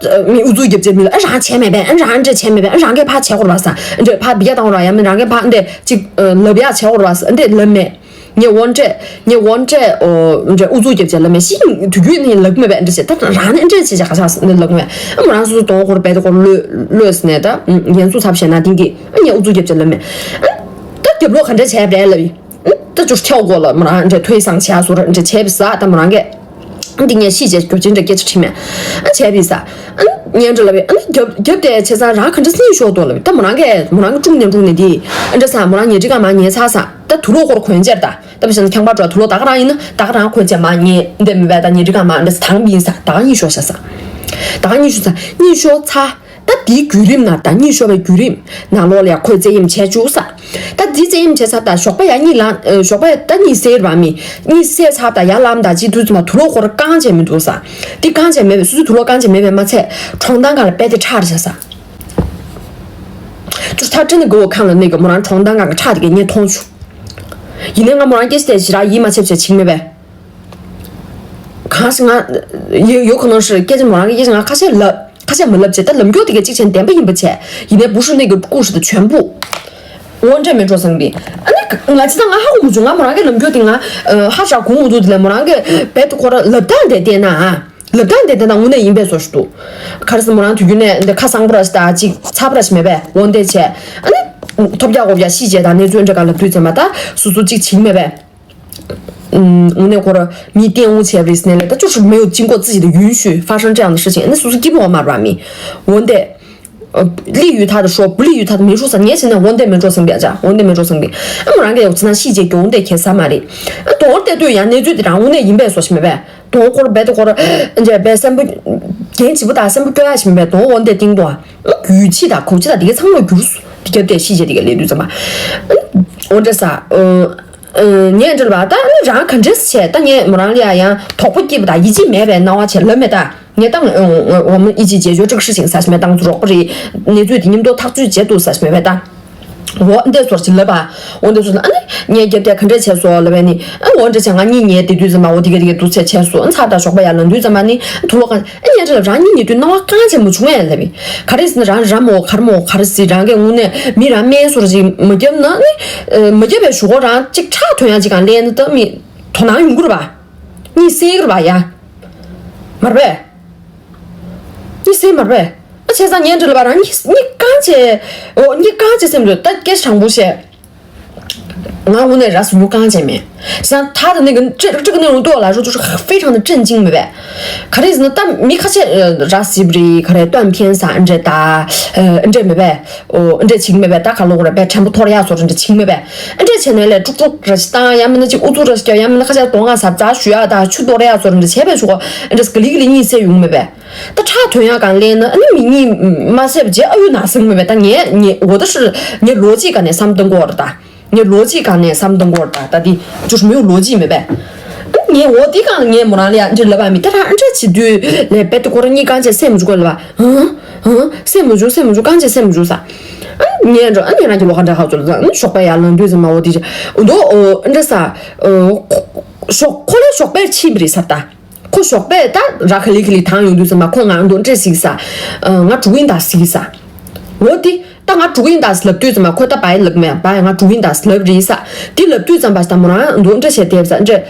མི་ཨུ་ཚུགས་རྒྱབ་ཅེས་མི་ལ་ཨ་རང་བྱས་མེད་པས། ཨ་རང་འདྲེ་བྱས་མེད་པས། ཨ་རང་གས་ཕ་བྱས་སྐོར་བ་ས་འདྲེ་ཕ་བི་ཡ་དང་ར་ཡ་མི་རང་གས་ཕ་འདྲེ་ཅིག་ལབ་ཡ་བྱས་སྐོར་བ་ས་འདྲེ་ལབ་མེད། ངས་འོ་འདྲས། ངས་འོ་འདྲས། ཨོ་འདྲས་ཨུ་ཚུགས་རྒྱབ་ཅེས་ལབ་མེད་ཤི་དུས་རྒྱུན་ནས་ལབ་མེད་པས་འདྲ་ཞེ་ད་རང་ནས་འདྲས་བྱེད་ཅེས་ག་ཆགས་ནས་ལབ་མེད། ཨ་མོ་རང་སོ་སོ་གདོང་ཁོར་བེད་ཁོར་ལོས་ལོས་ནས་ད་ཡན་སུ་ཚབ་བྱས་ན་ཏིང་གི་ཨ་ངས་ཨུ་ཚུགས་རྒྱབ་ཅེས་ལབ་མེད། ཨ་ད་རྒྱབ་ལོག་ག་འདྲས་བྱས་པ་རེད་ལབ་ཡིན། ཨ་ད་ཅུར་ཁྱེའུ་གོ་ལ་མོ་རང་འདྲས་ཐོས་བསམ་བྱས་སོ་ར་འདྲས་བྱས་པ་ས་ད་མོ་རང་གས་འདི་ངས་ཤི་རྗེས་སྐྱོ་ཅན་འདྲ་སྐད་ཆ་དྲིས་མེད། ཨ་བྱས་པ་ས། ཨ་ངས་འདྲ་ལབ་ཡིན། ཨ་རྒྱབ་རྒྱབ་དེ་བྱས་ཙང་རང་ག་འདྲས་སྙིང་ཤོར་དོ་ལབ་ཡིན། ད་མོ་རང་གས་མོ་རང་གི་དཀྲུག་ནས་དཀྲུག་ནས་འདི་ཨ་འདྲས་ས་མོ་རང་ཉལ་ཁྲི་ཀ་མ་ཉལ་ཚར་ས་ད་དུ་ལོག་ཁོར་གོན་ཅེར་ད། ད་མི་ཤེས་ན་ཁྱང་པ་འགྲོ་དུ་ལོ་ད་ག་རང་ཡིན་ན་ད་ག་རང་ཁོས་བྱས་མ་ཉེས་འདི་མི་བས་ད་ཉེས་སྒྲིག་ག་མ་འདི་དང་པི་ཡིན་ས་ད་ག་གཉིད་ཤོར་ཤ་ས། ད་ག་གཉིད་ཤོར་ས་གཉིད་ཤོར་ཚ། ད་འདིའི་བརྒྱུད་རིམ་ན་ད་གཉིད་ཤོར་བའི་བརྒྱུད་རིམ་ནང་ལོགས་ལ་ཡ་ཁོས་བཙན་གཡེམ་བྱས་བཅུག་ས། ད་འདི་བཙན་གཡེམ་བྱས་ས་ད་ཞོགས་པ་ཡ་གཉིད་ལངས་ཞོགས་པ་ཡ་ད་གཉིད་སད་ར་མི་གཉིད་སད་ཚར་ད་ཡ་ལམ་ད་ཅི་དུས་ཙམ་ལ་དུ་ལོ་ཁོ་ར་རྐང་བྱས་མི་འདུག་ས། འདི་རྐང་བྱས་མེད་པའི་སོ་སོའི་དུ་ལོ་རྐང་བྱས་མེད་པའི་མ་ཚད་གྲོང་ཐང་ག་ལ་པད་དེ་ཁྲག་རེ་བྱས་ས། ཅུ་ཐ་ཏྲི་ནི་གོ་ཁང་ལ་ནི་གི་མོ་རང་གྲོང་ཐང་ག་གི་ཁྲག་དེ་གི་ངས་མཐོང་བྱུང་། ཡིན་ནའི་ང་མོ་རང་སྐད་ཆ་དེ་ཞེ་དྲག་ཡིད་མ་ཆེས་བྱས་ཕྱིན་མེད་པས། གང་ཞིག་ང་ཡོད་ཡོད་ཁོ་ནང་ཧྲི་སྐད་ཆ་མོ་རང་གི་སྐད་ཆ་ང་ཁ་ཤས་ལབ་ཁ་ཤས་མ་ལབ་བྱས་ད་ལམ་རྒྱུ་དེ་ག་གཅིག་བྱས་བདེན་པ་ཡིན་པ་བྱས་ཡིན་ནའི་བུ་ཧྲི་ནི་གི་ཀུ་ཧྲི་དེ་ཆོན་པུ། འོ་འདྲ་མེད་འགྲོ་སང་གི་ཨ་ནི་ང་ཅི་ད་ང་ཧ་གོ་མི་བྱུང་། ང་མོ་རང་གི་ལམ་རྒྱུ་དེ་ང་ཧ་ཅང་གོ་མི་འདུག་དེ་ལས་མོ་རང་གི་བེད་དུ་ཁོ་ར་ལབ་སྟངས་དེ་བལྟས་ན་ཨ། ལབ་སྟངས་དེ་དེ་དང་དངོས་གནས་ཡིན་པའི་བཟོ་ཞིག་འདུག་ག་རེ་ཟེར་མོ་རང་དུས་རྒྱུན་ནས་འདི་ཁ་གསང་པོ་ར་ཞིག་དང་ཅིག་ཚ་པོ་ར་ཞིག་མེད་པས། འོ་འདི་བྱས་ཨ་ནི་ཐོབ་རྒྱག་གོ་རྒྱག་ཤི་བྱས་དང་གནས་ཚུལ་འདྲ་ག་ལབ་དུས་ཚེ་མ་ད་སོ་སོ་ཅིག་བྱིང་མེད་པས། དངོས་གནས་ཁོ་ར་མི་བསྟན་འོང་བྱས་པ་རེད་ཟེར་ནས་ལས་ད་ཅོ་ཧྲི་མེའུ་ཅིང་གོ་ཙི་ཞིག་དང་ཡུན་ཤུ་ཧྥ་ཧྲན་ཅང་ཧྲི་ཅིང་ཨ་ནི་སོ་སོ་སྐྱིད་པོ་མ་ར་མི་འོ་འདི། ལི་ཡུལ་ཐ་དུ་ཧྲོ་བུ་ལི་ཡུལ་ཐ་དུ་མེ་ཧྲུ་ས་ངས་བྱས་ན་འོ་འདི་མེ་ཀྲོ་སང་པེ་ཨ་ཅག་འོ་འདི་མེ་ཀྲོ་སང་པེ་ཨ་མོ་རང་གི་འོ་ཅི་ན་ཤི་རྗེས་གྱོང་འདི་ཁེ་ས་མ་རེད། ཨ་དོང་བལྟས་དུས་ཡང་གནས་ཚུལ་དེ་རང་དངོས་གནས་ཡིན་པའི་བཟོ་ཞིག་མེད་པས། དོང་སྐོར་རྦད་དེ་སྐོར་འཇལ་བའི་སེམས་པ་རྒྱན་བྱིས་པོ་དང་སེམས་པ་སྐྱོ་ཡ་ཞིག་མེད་པས། དོང་འོ་འདི་སྟེང་དུ་ཨ་རྒྱུད་ཕྱི་དང་གོ་ཕྱི་དང་དེ་གའི་ཚང་མ་འགྱུར་སོ་དེ་རྒྱབ་དེ་ཤི་རྗེས་དེ་གའི་ལས་དུས་ཙམ་པ་འོ་འདྲ་ས། ངས་འདྲི་ལ་བ་ད་ནི་རང་ག་འདྲས་བྱས་ད་ངས་མོ་རང་ལ་ཡང་དོགས་པ་སྐྱེས་པ་དང་ཡིད་ཆེས་མེད་པའི་སྣང་བ་བྱས་ལབ་མེད་ད། ངས་ད་འོ་མ་ཨི་ཅི་རྗེས་འཇོག་ཀྲིག་ཧྲི་ཞིང་ཟ་ཞིག་མེད་ད། ང་ཚོ་རོགས་པ་རེད། གནས་ཚུལ་དེ་མཉམ་དུ་ཐག་གཅོད་བྱེད་འདུག་ཟ་ཞིག་མེད་པས་ད། འོ་འདས་ཚོར་ཅིག་ལབ་པ། འོ་འདས་ཚོར་ཨ་ནི་ངས་རྒྱབ་དེ་ག་འདྲས་བྱས་སོ་ལབ་པས་ནི་ཨ་འོ་འདྲས་བྱས་ང་གཉིད་ཉལ་བསྡད་དུས་ཙམ་པ་འོ་དེ་ག་དེ་ག་འདུག་ཚད་བྱས་སོ་ཨ་ཚར་ད་ཞོགས་པ་ཡར་ལངས་དུས་ཙམ་པ་ནི་དུ་ལོག་ག་ཨ་ཉལ་ཁྲི་ལ་རང་གཉིད་ཉལ་དུས་སྣང་བ་གང་བྱས་མ་བྱུང་ངས་ལབ་པས། ག་རེ་ཟེར་ན་རང་ར་མོ་གར་མོ་གར་ཟེར་རང་གི་དངོས་གནས་མི་རང་སྨན་སོར་ཅིག་མ་བརྒྱབ་ན་ནི་མ་བརྒྱབ་པའི་ཞུ་གོ་རང་ཅིག་ཁྲག་ཐོན་ཡ་ཅིག་གང་ལེན་ད་མི་དོ་སྣང་ཡོང་གི་རེད་པ། གཉིད་སད་གི་རེད་པ་ཡ། མ་རེད་པས། གཉིད་སད་མ་རེད་པས། ཨ་བྱས་ཙང་ཉན་འདྲི་ལ་བ་རང་གཉིད་གཉིད་གང་བྱས། འོ་གཉིད་གང་བྱས་སེམས་འདུག་ད་སྐད་ཆ་དྲང་པོ་བཤད། ང་དངོས་གནས་ར་སུ་མྱུ་གང་བྱས་མེད། 像他的那个这这个内容对我来说就是非常的震惊，没呗。可是呢，但米卡切呃，ར་སི་བ་རི་可是断片啥，འདྲ་ད་呃，འདྲ་没呗，哦，འདྲ情没呗，大卡路人呗，全部拖了呀，说真的情没呗，འདྲ钱呢嘞，足足这是当呀，没那就乌足这是叫呀，没那卡切东啊啥，咋需要的，去多了呀，说真的，前面说，这是个里个里你谁用没呗。 ད་ཁྲག་ཐོན་ཡག་གང་ལེན་ན་ཨ་ནི་མི་གཉིས་མ་བསད་པ་བྱས་ཨ་ཡོད་ན་སེང་མེད་པས། ད་ངས་ངས་འོ་ད་ཧྲི་ངས་ལོ་གཅིག་ག་ནས་བསམ་གཏོང་གོ་ར། ད་ངས་ལོ་གཅིག་ག་ནས་བསམ་གཏོང་གོ་ར། ད་ད་འདི་ཅུ་ཧྲི་མི་ཡོད་ལོ་གཅིག་མེད་པས། ངས་འོ་འདི་གང་ངས་མོ་རང་ལ་ཡ་འདྲི་ལབ་པ་མི་ད་རང་ཨ་འདྲ་བྱེད་དུས་ལས་བེད་དུ་ཁོ་རང་གཉིས་གང་བྱས་སེམས་འཇུག་གོ་ལབ་པ། ཧང་ཧང་སེམས་མ་འཇུག་སེམས་མ་འཇུག་གང་བྱས་སེམས་མ་འཇུག་ས། ཨ་ངས་འགྲོ་ཨ་ངས་རང་གི་ལོ་ག་འདྲ་ཧ་ཚོད་ལ་ཨ་ཞོགས་པ་ཡར་ལངས་དུས་ཙམ་མ་འོ་འདི་འདྲ་ས། ཞོགས་ཁོ་ལ་ཞོགས་པར་ཕྱིན་པ་རེད་ས་ད། ཁོ་ཞོགས་པས་ད་ར་ཁ་ལི་ཁ་ལི་ཐང་ཡོང་དུས་ཙམ་པ་ཁོ་ང་འདོན་སྤྲད་ཟིག་ས། ང་འགྲོ་གི་ཡིན་ད་ཟིག་ས། འོ་དེ་ད་ང་འགྲོ་གི་ཡིན་ད་ཟིག་ལབ་དུས་ཙམ་པ་ཁོ་ད་བའི་ལབ་མེད་བའི་ང་འགྲོ་གི་ཡིན་ད་ཟིག་ལབ་རེད་ས། དེ་ལབ་དུས་ཙམ་པ་ད་མོ་རང་འདོན་སྤྲད་བྱས་བསྡད་ས་འདྲ།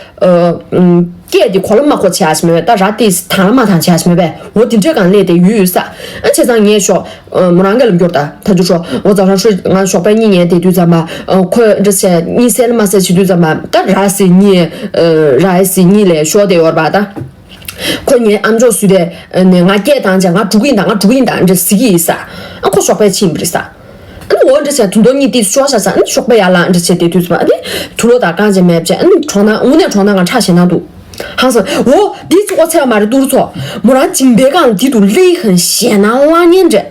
སྐད་དེ་གོ་ལ་མ་གོ་བྱས་ཨ་ཤི་མེད་ད་ར་དེ་ཐང་ལ་མ་ཐང་བྱས་ཨ་ཤི་མེད་པས། འོ་དེ་འདྲ་གང་ལས་དེ་ཡོད་ཡོད་ས། ཨ་བྱས་ཙང་ངས་ཤོག་མོ་རང་གིས་ལབ་རྒྱུར་ད་ད་དུ་ཤོག་འོ་ཙང་རང་ཤོད་ང་ཞོགས་པའི་གཉིད་ཉལ་བསྡད་དུས་ཙམ་པ་ཁོས་འདྲ་བྱས་གཉིད་སད་ལ་མ་སད་བྱེད་དུས་ཙམ་པ་ད་ར་སི་གཉིད་ར་སི་གཉིད་ལས་ཤོར་བསྡད་ཡོད་རེད་པ་ད། ཁོ་ངའི་ཨམ་ཅོག་བཟོས་ཏེ་ནས་ང་སྐད་བཏང་བྱས་ང་འགྲོ་གི་ཡིན་ད་ང་འགྲོ་གི་ཡིན་ད་འདྲ་ཟེར་གྱི་ཡིན་ས། ཨ་ཁོ་ཞོགས་པའི་ཕྱིན་པ་རེད་ས། ཨ་ནི་འོ་འདྲ་བྱས་དུ་མདོ་གཉིད་ཏིག་ཤོར་ཤག་ས། ཨ་ནི་ཞོགས་པ་ཡར་ལངས་འདྲ་བྱས་བསྡད་དུས་ཙམ་པ་ཨ་ནི་དུག་ལོག་དང་རྐང་རྗེས་མེད་བྱས་ཨ་ནི་གྲོང་ནང་དངོས་གནས་གྲོང་ནང་ང་ཁྲག་ཞེད་སྣང་འདུག་ཧང་སང་འོ་འདི་ཚོ་ཚེ་བ་མ་རེད་ཏུར་ཚོ། མོ་རང་མཇིང་པའི་སྒང་འདི་དུ་ལེ་ཧན་ཞེད་སྣང་ལངས་ཉེན་འདྲ།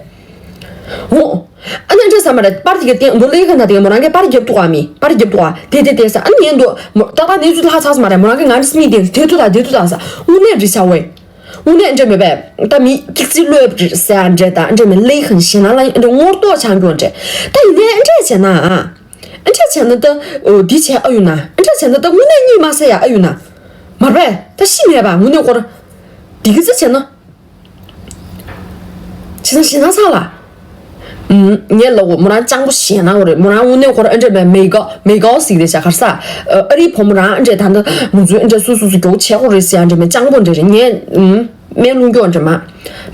འོ། ཨ་ནི་འདྲ་ས་མ་རེད་པར་དེ་ག་སྟེང་འདུག་ལེ་ཧན་ད་དེ་ག་མོ་རང་གིས་པར་རྒྱབ་ཐུག་ག་མི་པར་རྒྱབ་ཐུག་ག་དེ་དེ་དེ་ས། ཨ་ནི་ངས་འདུག་མོ་ཏག་ཏག་གནས་ཚུལ་ལྷག་ཚར་ས་མ་རེད། མོ་རང་གིས་ང་འདྲ་སྨིན་དེ་དེ་ཐུག་ད་དེ་ཐུག་ད་ས། དངོས་གནས་རི་ཆ་བས། དངོས་གནས་འདྲ་མེད་པས་ད་མི་ཀིག་ཙི་ལོས་ཟེར་ཡ་འདྲ་ད་འདྲ་མེད་ལེ་ཧན་ཞེད་སྣང་ལ་འདྲ་ངོ་ཏོག་ཆང་སྐྱོན་འདྲ། ད་ཡིན་ནའི་འདྲ་བྱས་ན་ཨ་འདྲ་བྱས་ན་ད་འོ་འདི་བྱས་ཨ་ཡོད་ན་འདྲ་བྱས་ན་ད་དངོས་གནས་གཉིད་མ་སད་ཡ་ཨ་ཡོད་ན། མ་རེད་པས་ད་ཤི་མེད་པ་དངོས་གནས་སྐོར། འདི་གི་ཙི་བྱས་ན། བྱས་ན་ཞེད་སྣང་ཚ་ལ། ངས་ལབ་འོ་མོ་རང་སྤྱང་པོ་ཞེད་སྣང་འོ་རེད། མོ་རང་དངོས་གནས་ཁོ་རང་ཨ་འདྲ་མེད་མེ་གའོ་མེ་གའོ་ཟིག་རེད་ཤག་ག་རེ་ཟ། ཨ་རིའི་བུ་མོ་རང་ཨ་འདྲ་ད་ལྟ་ང་ཚོའི་ཨ་འདྲ་སུ་སུ་སུ་མགྱོགས་བྱེད་ཁོ་རེད་ཟེར་ཨ་འདྲ་མེད་སྤྱང་པོ་འདྲ་རེད། ངས་སྨན་བླུགས་མགྱོགས་འདྲ་མ།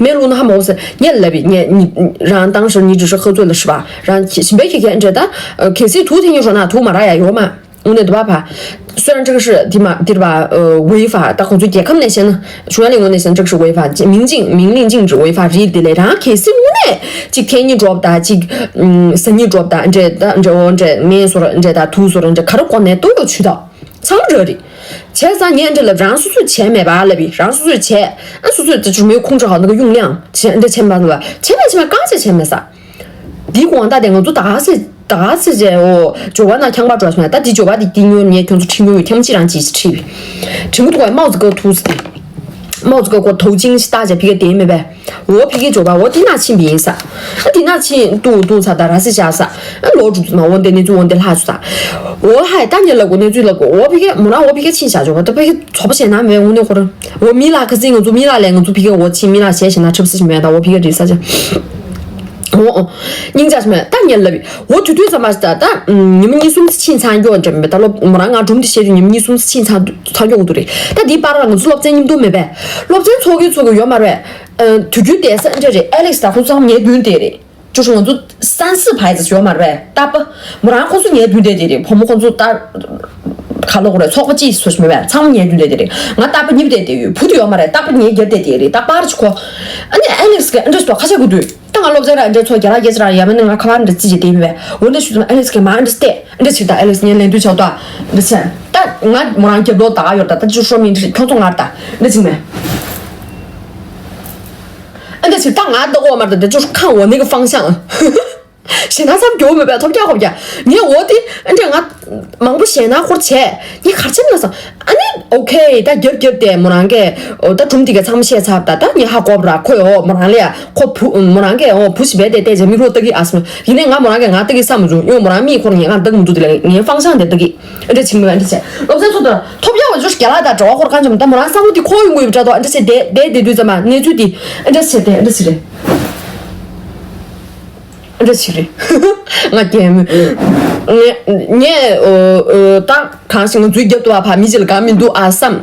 སྨན་བླུགས་ན་ཧ་མ་གོ་ཟེར་ངས་ལབ་པས། ངས་ཉི་རང་དང་ཧྲི་ཉི་ཀྲི་ཧྲི་ཧ་ཚོད་ལ་ཧྲི་བ་རང་ཞིམ་པའི་ཁྱེད་ཁྱེད་ཨ་འདྲ་ད། གལ་སྲིད་དུག་འཐེན་ཉོ་ཤོག་ན་དུག་མ་རག་ཡ་ཡོད་མ། དངོས་གནས་འདུག་པ་ཕ།虽然这个是地马地吧呃违法，但我最近看那些呢，说那我那些这个是违法，明镜明令禁止违法之一的嘞。然后 གལ་སྲིད་དངོས་གནས་གཅིག་འཐེན་ཉི་འགྲོབ་དང་གཅིག་ཟ་ཉི་འགྲོབ་དང་འདྲེ་ད་འདྲེ་འོ་འདྲེ་སྨན་སོར་འདྲེ་དང་དུག་སོར་འདྲེ་ག་རེ་གོ་ནས་ཏོ་ཡོ་ཆུ་དང་ཚང་རེ་རེ། བྱས་ཙང་ངས་འདྲེ་ལབ་རང་སོ་སོས་བྱས་མེད་པ་ལབ་པས། རང་སོ་སོས་བྱས་ཨ་སོ་སོས་དེ་ཆུ་མེད་ཁུང་ཁྲག་ཧ་ནི་ག་ཡུང་ལེའང་བྱས་འདྲེ་བྱས་མ་ལབ་བྱས་མེད་བྱས་མེད་གང་བྱས་བྱས་མེད་ས། འདི་དགོང་དག་དེ་ང་ཚོ་ད་ག་སེ་ད་ག་སེ་བྱས་འོ་ཇོ་བ་ན་ཁྱང་པ་འགྲོ་སོང་ད་འདི་ཇོ་བ་འདི་ཏི་ཉོ་ངས་ཁྱོད་ཚོ་ཁྲིད་ཉོ་ཡོད་ཁྱམ་ཅི་རང་ཅི་ཞིག་ཁྲིད་པའི་དྲི་མུ་ཐུག་པའི་མའོ་ཙི་ཀོ་ཐུག་སི་ཏི་མའོ་ཙི་ཀོ་ཀོ་ཐོག་ཅིང་ཞི་ཏ་ཅེ་ཕི་ཀེ་དེ་མེད་པས། འོ་ཕི་ཀེ་ཇོ་བ་འོ་ཏི་ན་ཕྱིན་པའི་ཡིན་ས། ཨ་ཏི་ན་ཕྱིན་ཏུ་ཏུ་ས་ད་ར་སི་ཤ་ས། ཨ་ལོ་དྲུག་ཙམ་འོ་འདི་ནི་ཚུ་འོ་འདི་ལྷ་ཚུ་ས། འོ་ཧའི་ད་ཉེ་ལ་གོ་ནི་ཚུ་ལ་གོ་འོ་ཕི་ཀེ་མོ་ན་འོ་ཕི་ཀེ་ཕྱིན་ཤ་ཇོ་བ་ད་ཕི་ཀེ་ཚོ་པ་ཤེ་ན་མེད་འུ་ནི་ཁོ་ར། འོ་མི་ལ་ཁ་སིང་ང་ཚོ་མི་ལ་ལས་ང་ཚོ་ཕི་ཀེ་འོ་ཕྱིན་མི་ལ་ཤེ་ཤེ་ན་ཁྲབ་སི་ཤི་མེད་ད་འོ་ཕི་ཀེ་རི་ས་ཅེ། འོ་འོ། སྙིང་རྗེ་ཞིག་མེད་ད་ཉེ་ལ་བི་འོ་དུས་དུས་ཙམ་པ་ཞིག་ད་ད་ཉི་མ་གཉིས་གསུམ་ཕྱིན་ཚར་འགྱོ་འདྲ་མེད་ད་སློབ་མོ་རང་ང་སྒྲུང་འདི་བཤད་དུས་ཉི་མ་གཉིས་གསུམ་ཕྱིན་ཚར་ཚར་འགྱོ་འདུག་རེད། ད་འདི་པར་ལ་ང་ཚོ་སློབ་ཚན་མཉམ་དུ་མེད་པས། སློབ་ཚན་ཚོགས་ཀྱི་ཚོགས་ཀྱི་ཡོད་མ་རེད། དུས་རྒྱུན་བསྡད་ས་འདྲ་རེད། ཨ་ལེགས་ད་ཁོ་ཚང་ངའི་མདུན་དེ་རེད། ཅོ་ཧྲུ་ང་ཚོ་三四排子ཡོད་མ་རེད་པས། ད་པ་མོ་རང་ཁོ་ཚོ་ངའི་མདུན་དེ་དེ་རེད། བུ་མོ་ཁོ་ཚོ་ད་ག་ལོག་རེད། ཚོགས་པ་གཅིག་སུ་ཞིག་མེད་པས། ཚང་མ་ངའི་མདུན་དེ་དེ་རེད། ང་ད་པ་གཉིས་པ་དེ་དེ་ཡོད་བུ་དེ་ཡོད་མ་རེད། ད་པ་ངའི་རྒྱབ་དེ་དེ་རེད། ད་པར་ཅི་ཁོ་ཨ་ནི་ཨ་ལེགས་ཀྱི་ཨ་འདྲ་ཞིག་ཁ་ཤས་གུ་དུས། ད་ང་སློབ་ཚན་ར་འདྲ་ཚོ་རྒྱ་ལག་སྐད་ཆ་ར་ཡ་མ་ནི་ང་ཁ་པར་འདྲ་ཅི་ཅི་དེ་མེད་པས། འོ་འདྲ་ཞུ་ཙམ་ཨ་ལེགས་ཀྱིས་མ་འདྲ་སྟེ་འདྲ་ཅིག་ད་ཨ་ལེགས་ངས་ལན་དུ་ཆགས་ཏོ་འདྲ་ཆེ། ད་ང་མོ་རང་རྒྱབ་ལོག་ད་ག་ཡོད་ད་ད་ཅུ་ཤོ་མིན་འདྲ་ཁྱོད་ཚོ་ངར་ད་འདྲ་ཅིག་མེད། ཨ་འདྲ་ཅིག་ད་ང་ད་གོ་མར་ད་ད་ཅུ་ཁང་འོ་ནི་གི་ཕང་ཤང་། ཞེ་ན་བསམ་རྒྱུ་མེད་པས་ཐོབ་རྒྱག་ཧོབ་རྒྱག་ངས་འོ་དེ་ཨ་འདྲ་ང་མང་པོ་ཞེ་ན་ཁོར་བྱས་ངས་གར་ཆེན་ན་སོང་། ཨ་ནི་ཨོ་ཁེ་ད་རྒྱབ་རྒྱབ་དེ་མོ་རང་གིས་ཨོ་ད་སྒྲུང་དེ་ག་ཚང་མ་བཤད་ཚར་ད་ད་ངས་ཧ་གོ་བ་ར་ཁོས་ཨོ་མོ་རང་ལས་ཁོ་བུ་མོ་རང་གིས་ཨོ་བུ་ཞིག་བས་དེ་བལྟས་རྗེས་མིག་རོ་ལྟ་གི་ཨ་སོང་། ཡིན་ནའི་ང་མོ་རང་གིས་ང་ལྟ་གི་བསམ་མི་བྱུང་། ཡང་མོ་རང་མིག་ཁོར་ངས་ང་ལྟ་གི་མི་འདུག་དེ་ལས་ངའི་ཕང་ཤང་དེ་ལྟ་གི་ཨ་འདྲ་བྱིང་མི་བ་འདྲ་བྱས་སློབ་ཚན་ཚོ་དང་ཐོབ་ཡག་བ་ཅོ་རྒྱ་ལ་དང་འབྲེལ་བ་ཁོར་གང་བྱུང་ད་མོ་རང་བསམ་བློ་དེ་ཁོ་ཡོང་གི་ཡོད་པ་འདྲ་འདུག་ཨ་འདྲ་བྱས་བསྡད་བསྡད་བསྡད་དུས་ཙམ་པ་གནས་ཚུལ་དེ་ཨ་འདྲ་བྱས་ཏེ་ཨ་འདྲ་ཞིག་རེད། འདྲ་ཞིག་རེད། ང་རྒན་མོ། ངས་ངས་ཨོ་ཨོ་ད་གང་ཞིག་ང་ཚོའི་རྒྱབ་ཏུ་བ་ཕ་མི་གཅིག་ལ་གང་མི་འདུག་ཨ་བསམ།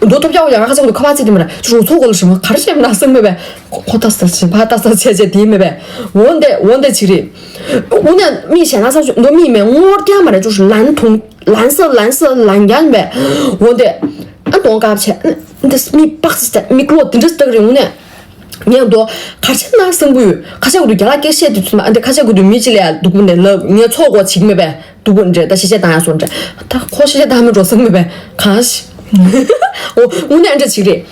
མདོ་ཐོབ་རྒྱག་པ་ཡང་ཁ་ཆག་འདུག་ཁ་བ་ཚིག་དེ་མ་ར་ཅུ་རུ་ཚོགས་གོ་ལ་ཞིག་མ་གར་བྱས་མ་ན་སེམས་མེད་པས། ཁོ་ཁོ་ད་ས་ཆེ་ཕ་ད་ས་ཆེ་ཆེ་དེ་མེད་པས། འོན་ཏེ་འོན་ཏེ་ཅིག་རེད། འོ་ན་མི་གཞན་ན་ས་ཆུ་མདོ་མི་མེད་ངོར་རྒྱ་མ་ར་ཅུ་ལན་ཐུང་ལན་ས་ལན་ས་ལན་རྒྱ་མེད་པས། འོན་ཏེ་ཨ་གདོང་དཀར་བྱས་ཨ་འདི་མི་པགས་ཅིག་མི་ཀློག་དེ་འདྲ་ལྟ་གི་རེད། འོ་ན། ངས་འདོ། གར་ཆེན་ན་སེམས་པོ་ཡོད། ཁ་ཆེ་གུ་དུ་རྒྱ་ལ་སྐད་བཤད་དུ་ཚུལ་མ་ཨ་འདི་ཁ་ཆེ་གུ་དུ་མི་གཅིག་ལས་ཡ་སྡུག་པོ་འདི་ལབ་ངས་ཚོགས་གོ་བྱིག་མེད་པས་སྡུག་པོ་འདྲེ་ད་ཤེས་བྱ་དང་ཡ་སོང་འདྲེ། ད་ཁོ་ཤེས་བྱ་དང་མི་འགྲོ་སེམས་མེད་པས་གང་ཞིག་ཨོ་དངོས་གནས་འདྲ་ཅིག་རེད།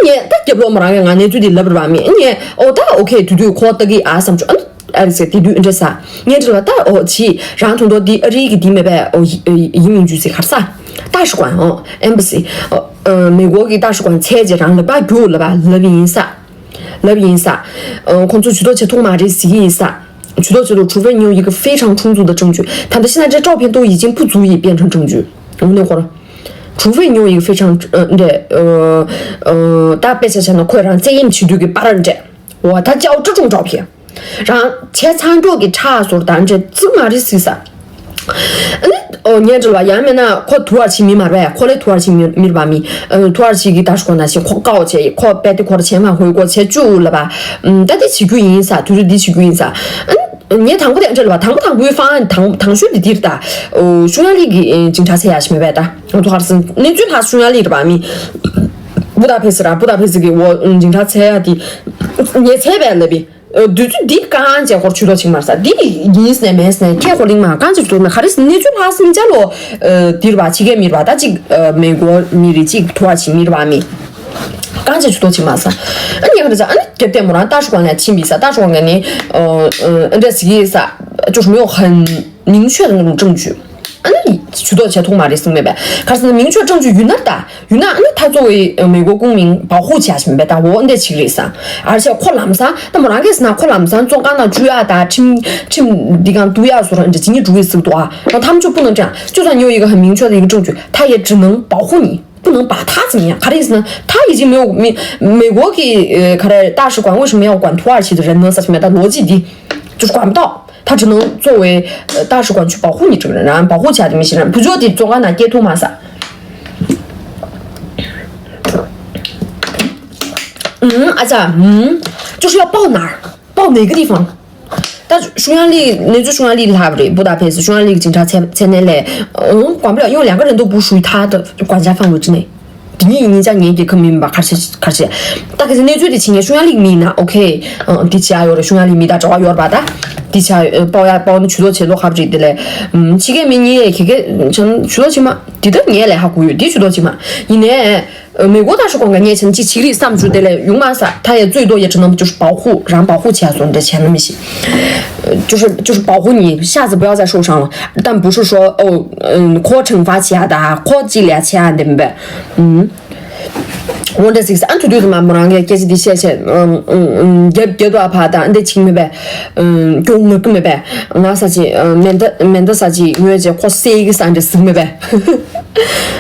ངས་ད་རྒྱབ་ལོག་མ་རང་གི་ང་གནས་ཚུལ་འདི་ལབ་རེད་བ་མི་ངས་ཨོ་ད་ཨོ་ཁེ་དུས་དུས་ཁོ་ལྟ་གི་ཨ་བསམ་བྱུང་ཨ་ཨ་རེད་ཟེར་དེ་དུས་འདྲེ་ས་ངས་འདྲེ་ལ་ད་ཨོ་ཇི་རང་དུང་དོ་འདི་ཨ་རི་གི་འདི་མེད་པས་ཨོ་ཡིན་མིན་ཇུས་སི་གར་ས། 大使馆 ཨོ་ཨེམ་པ་སི་ཨོ་ཨ་མེ་གོ་གི་大使馆 ཚད་ཅེས་རང་ལབ་པ་རྒྱུག་ལབ་པ་ལབ་ཡིན་ས། ལབ་ཡིན་ས། ཨ་ཁོང་ཚོ་ཇུས་གཏོགས་བྱེད་ཐུབ་མ་རེད་ཟེར་གི་ཡིན་ས། 举动角度，除非你有一个非常充足的证据。他的现在这照片都已经不足以变成证据。我那会儿，除非你有一个非常呃，对，呃呃，大家别想想到快让这样去对给巴人这，哇，他交这种照片，然后钱仓给给差所当这这嘛的是啥？嗯，哦，你知道吧？杨梅呢，快土耳其密码呗，快来土耳其密密码密，呃，土耳其给大使馆那些快告去，快别的快的钱嘛回国去住了吧？嗯，但得起居因啥，就是得起居因啥。嗯， ངས་དང་པོ་དེ་འདྲ་ལ་བ་དང་པོ་དང་པོའི་ཧྥང་ཨན་དང་དང་ཤོས་དེ་འདིར་ད། ཨོ་ཤུང་ཡ་ལི་གི་ཅིང་ཁྲ་ཚེ་ཡ་ཞིག་མེད་པས་ད། ང་ཚོ་ཧར་སིན་གནས་ཚུལ་ལྷག་ཤུང་ཡ་ལི་ར་བ་མི། བུ་ད་ཕེ་སི་ར་བུ་ད་ཕེ་སི་གི་འོ་ཅིང་ཁྲ་ཚེ་ཡ་དེ། ངས་ཚེ་བས་ལབ་པའི། དུས་ཚོད་འདི་གང་ཅེ་ཧོར་ཆུ་ལོ་ཆིང་མར་ས་འདི་ཡིན་སྣེ་མེད་སྣེ་ཁྱེད་ཧོ་ལིང་མ་གང་ཅེ་ཆུ་ལོ་མེད་ག་རེ་སྣེ་ཚུལ་ལྷག་སིན་ཅ་ལོ། འདིར་བ་ཕྱི་གའི་མིར་བ་ད་ཅིག་མེ་གོ་མི་རི་ཅིག་ཐུ་བ་ཆི་མིར་བ་མི། གང་ཅེ་ཆུ་ལོ་ཆིང་མར་ས། ཨ་ནི་ག་རེ་ཟ་ཨ་ནི། རྒྱབ་རྟེན་མོ་རང་ཏཱ་ཧྲི་ཀོན་ལ་ཕྱིན་པའི་ས་ཏཱ་ཧྲི་ཀོན་ག་ནི། ཨ་འདྲ་ཟིག་ས། 就是没有很明确的那种证据。 ཨ་ནི་ཇུས་གཏོགས་བྱེད་ཐུབ་མ་རེད་གསུངས་མེད་པས། ག་རེ་ཟེར་ན་明确证据 ཡོད་ན་ད། 有呢，那他作为呃美国公民保护起来是没办法，我那这个意思啊。而且 ཁོ་ལམ་སང་ད་མོ་རང་གིས་ཟེར་ན་ཁོ་ལམ་སང་བཙོན་ཁང་ནང་བཅུག་ཡ་ད་ཁྲིམས་ཁྲིམས་འདི་གང་བསྡུ་ཡ་བཟོ་ར་འདྲ་ཇི་ནི་འགྲོ་གི་ཟིག་འདུག་ཨ། 那他们就不能这样，就算你有一个很明确的一个证据，他也只能保护你。 不能把他怎么样。 ག་རེ་ཟེར་ན་他已经没有美美国给呃 ག་རེ་大使馆为什么要管土耳其的人呢？ ཟེར་མེད་ད་逻辑的，就是管不到，他只能作为呃大使馆去保护你这个人，然后保护其他的那些人，不就得总管拿接通嘛撒。嗯，啊咋，嗯，就是要报哪儿，报哪个地方？ ད་ཤུང་ཡ་ལི་གནས་ཚུལ་ཤུང་ཡ་ལི་ལྷག་རེད། བུ་ད་ཕེ་སི་ཤུང་ཡ་ལི་གི་ཅིང་ཁྲ་ཚེ་ཚེ་ནས་ལས། ཨང་ཀོང་པོ་ཡོང་ལེན་ག་རེ་འདུག་བུ་ཤུའི་ཐ་ད་ཀོང་ཅ་ཕང་བུ་ཅི་ནས། དེ་ཉིད་ཉིན་ཅག་ངའི་རྒྱལ་ཁབ་མིན་པ་ཁར་ཆེ་ཁར་ཆེ། ད་ག་ཚེ་གནས་ཚུལ་དེ་ཕྱི་ཉིན་ཤུང་ཡ་ལི་མི་ཡིན་ན་ཨོ་ཁེ། ཨང་དེ་ཆེ་ཡ་ཡོད་རེད། ཤུང་ཡ་ལི་མི་ད་གྲོགས་ཡོད་པ་ད། དེ་ཆ་པའོ་ཡ་པའོ་ནི་ཇུས་གཏོགས་བྱེད་ལོ་ཁར་རེད་དེ་ལས། ཕྱི་རྒྱལ་མི་གཉིས་ཁེ་ཁེ་ཆང་ཇུས་གཏོགས་བྱེད་མ་དེ་ད་ངས་ལས་ཧ་གོ་ཡོད་དེ་ཇུས་གཏོགས་བྱེད་མ་ཡིན་ནས། 美国大使馆 ག་ངས་བྱས་ན་ཅིག་བྱེད་ཀྱི་རེད་བསམ་བྱུང་དེ་ལས་ཡོང་མ་ས་ད་ཡ་རྩོད་རྡོ་ཡ་ཁྲི་ནམ་བཅུ་ཞུ་པའོ་ཧུ་རང་པའོ་ཧུ་བྱས་སོང་འདྲ་བྱས་ན་མི་ཤེས། 就是就是保护你，下次不要再受伤了。但不是说哦，嗯，ཁོ་惩罚བྱས་ད་ཁོ་ཅི་ལས་བྱས་འདི་མི་འབད། ཨུམ། འོ་འདྲ་ཟིག་ས་ཨ་ཐུ་དུས་དུ་མ་མོ་རང་གི་སྐད་ཆ་འདི་བཤད་བཤད། ཨུམ་ཨུམ་ཨུམ་རྒྱབ་རྒྱབ་དུ་ཨ་ཕ་ད་འདི་ཆིག་མི་འབད། ཨུམ་སྐྱོ་ངུ་གི་མི་འབད། ང་ས་ཅི་མེ་མདའ་མེ་མདའ་ས་ཅི་ངོས་ཅི་ཁོ་སེ་གི་ས་འདྲ་ཟིག་མི་འབད།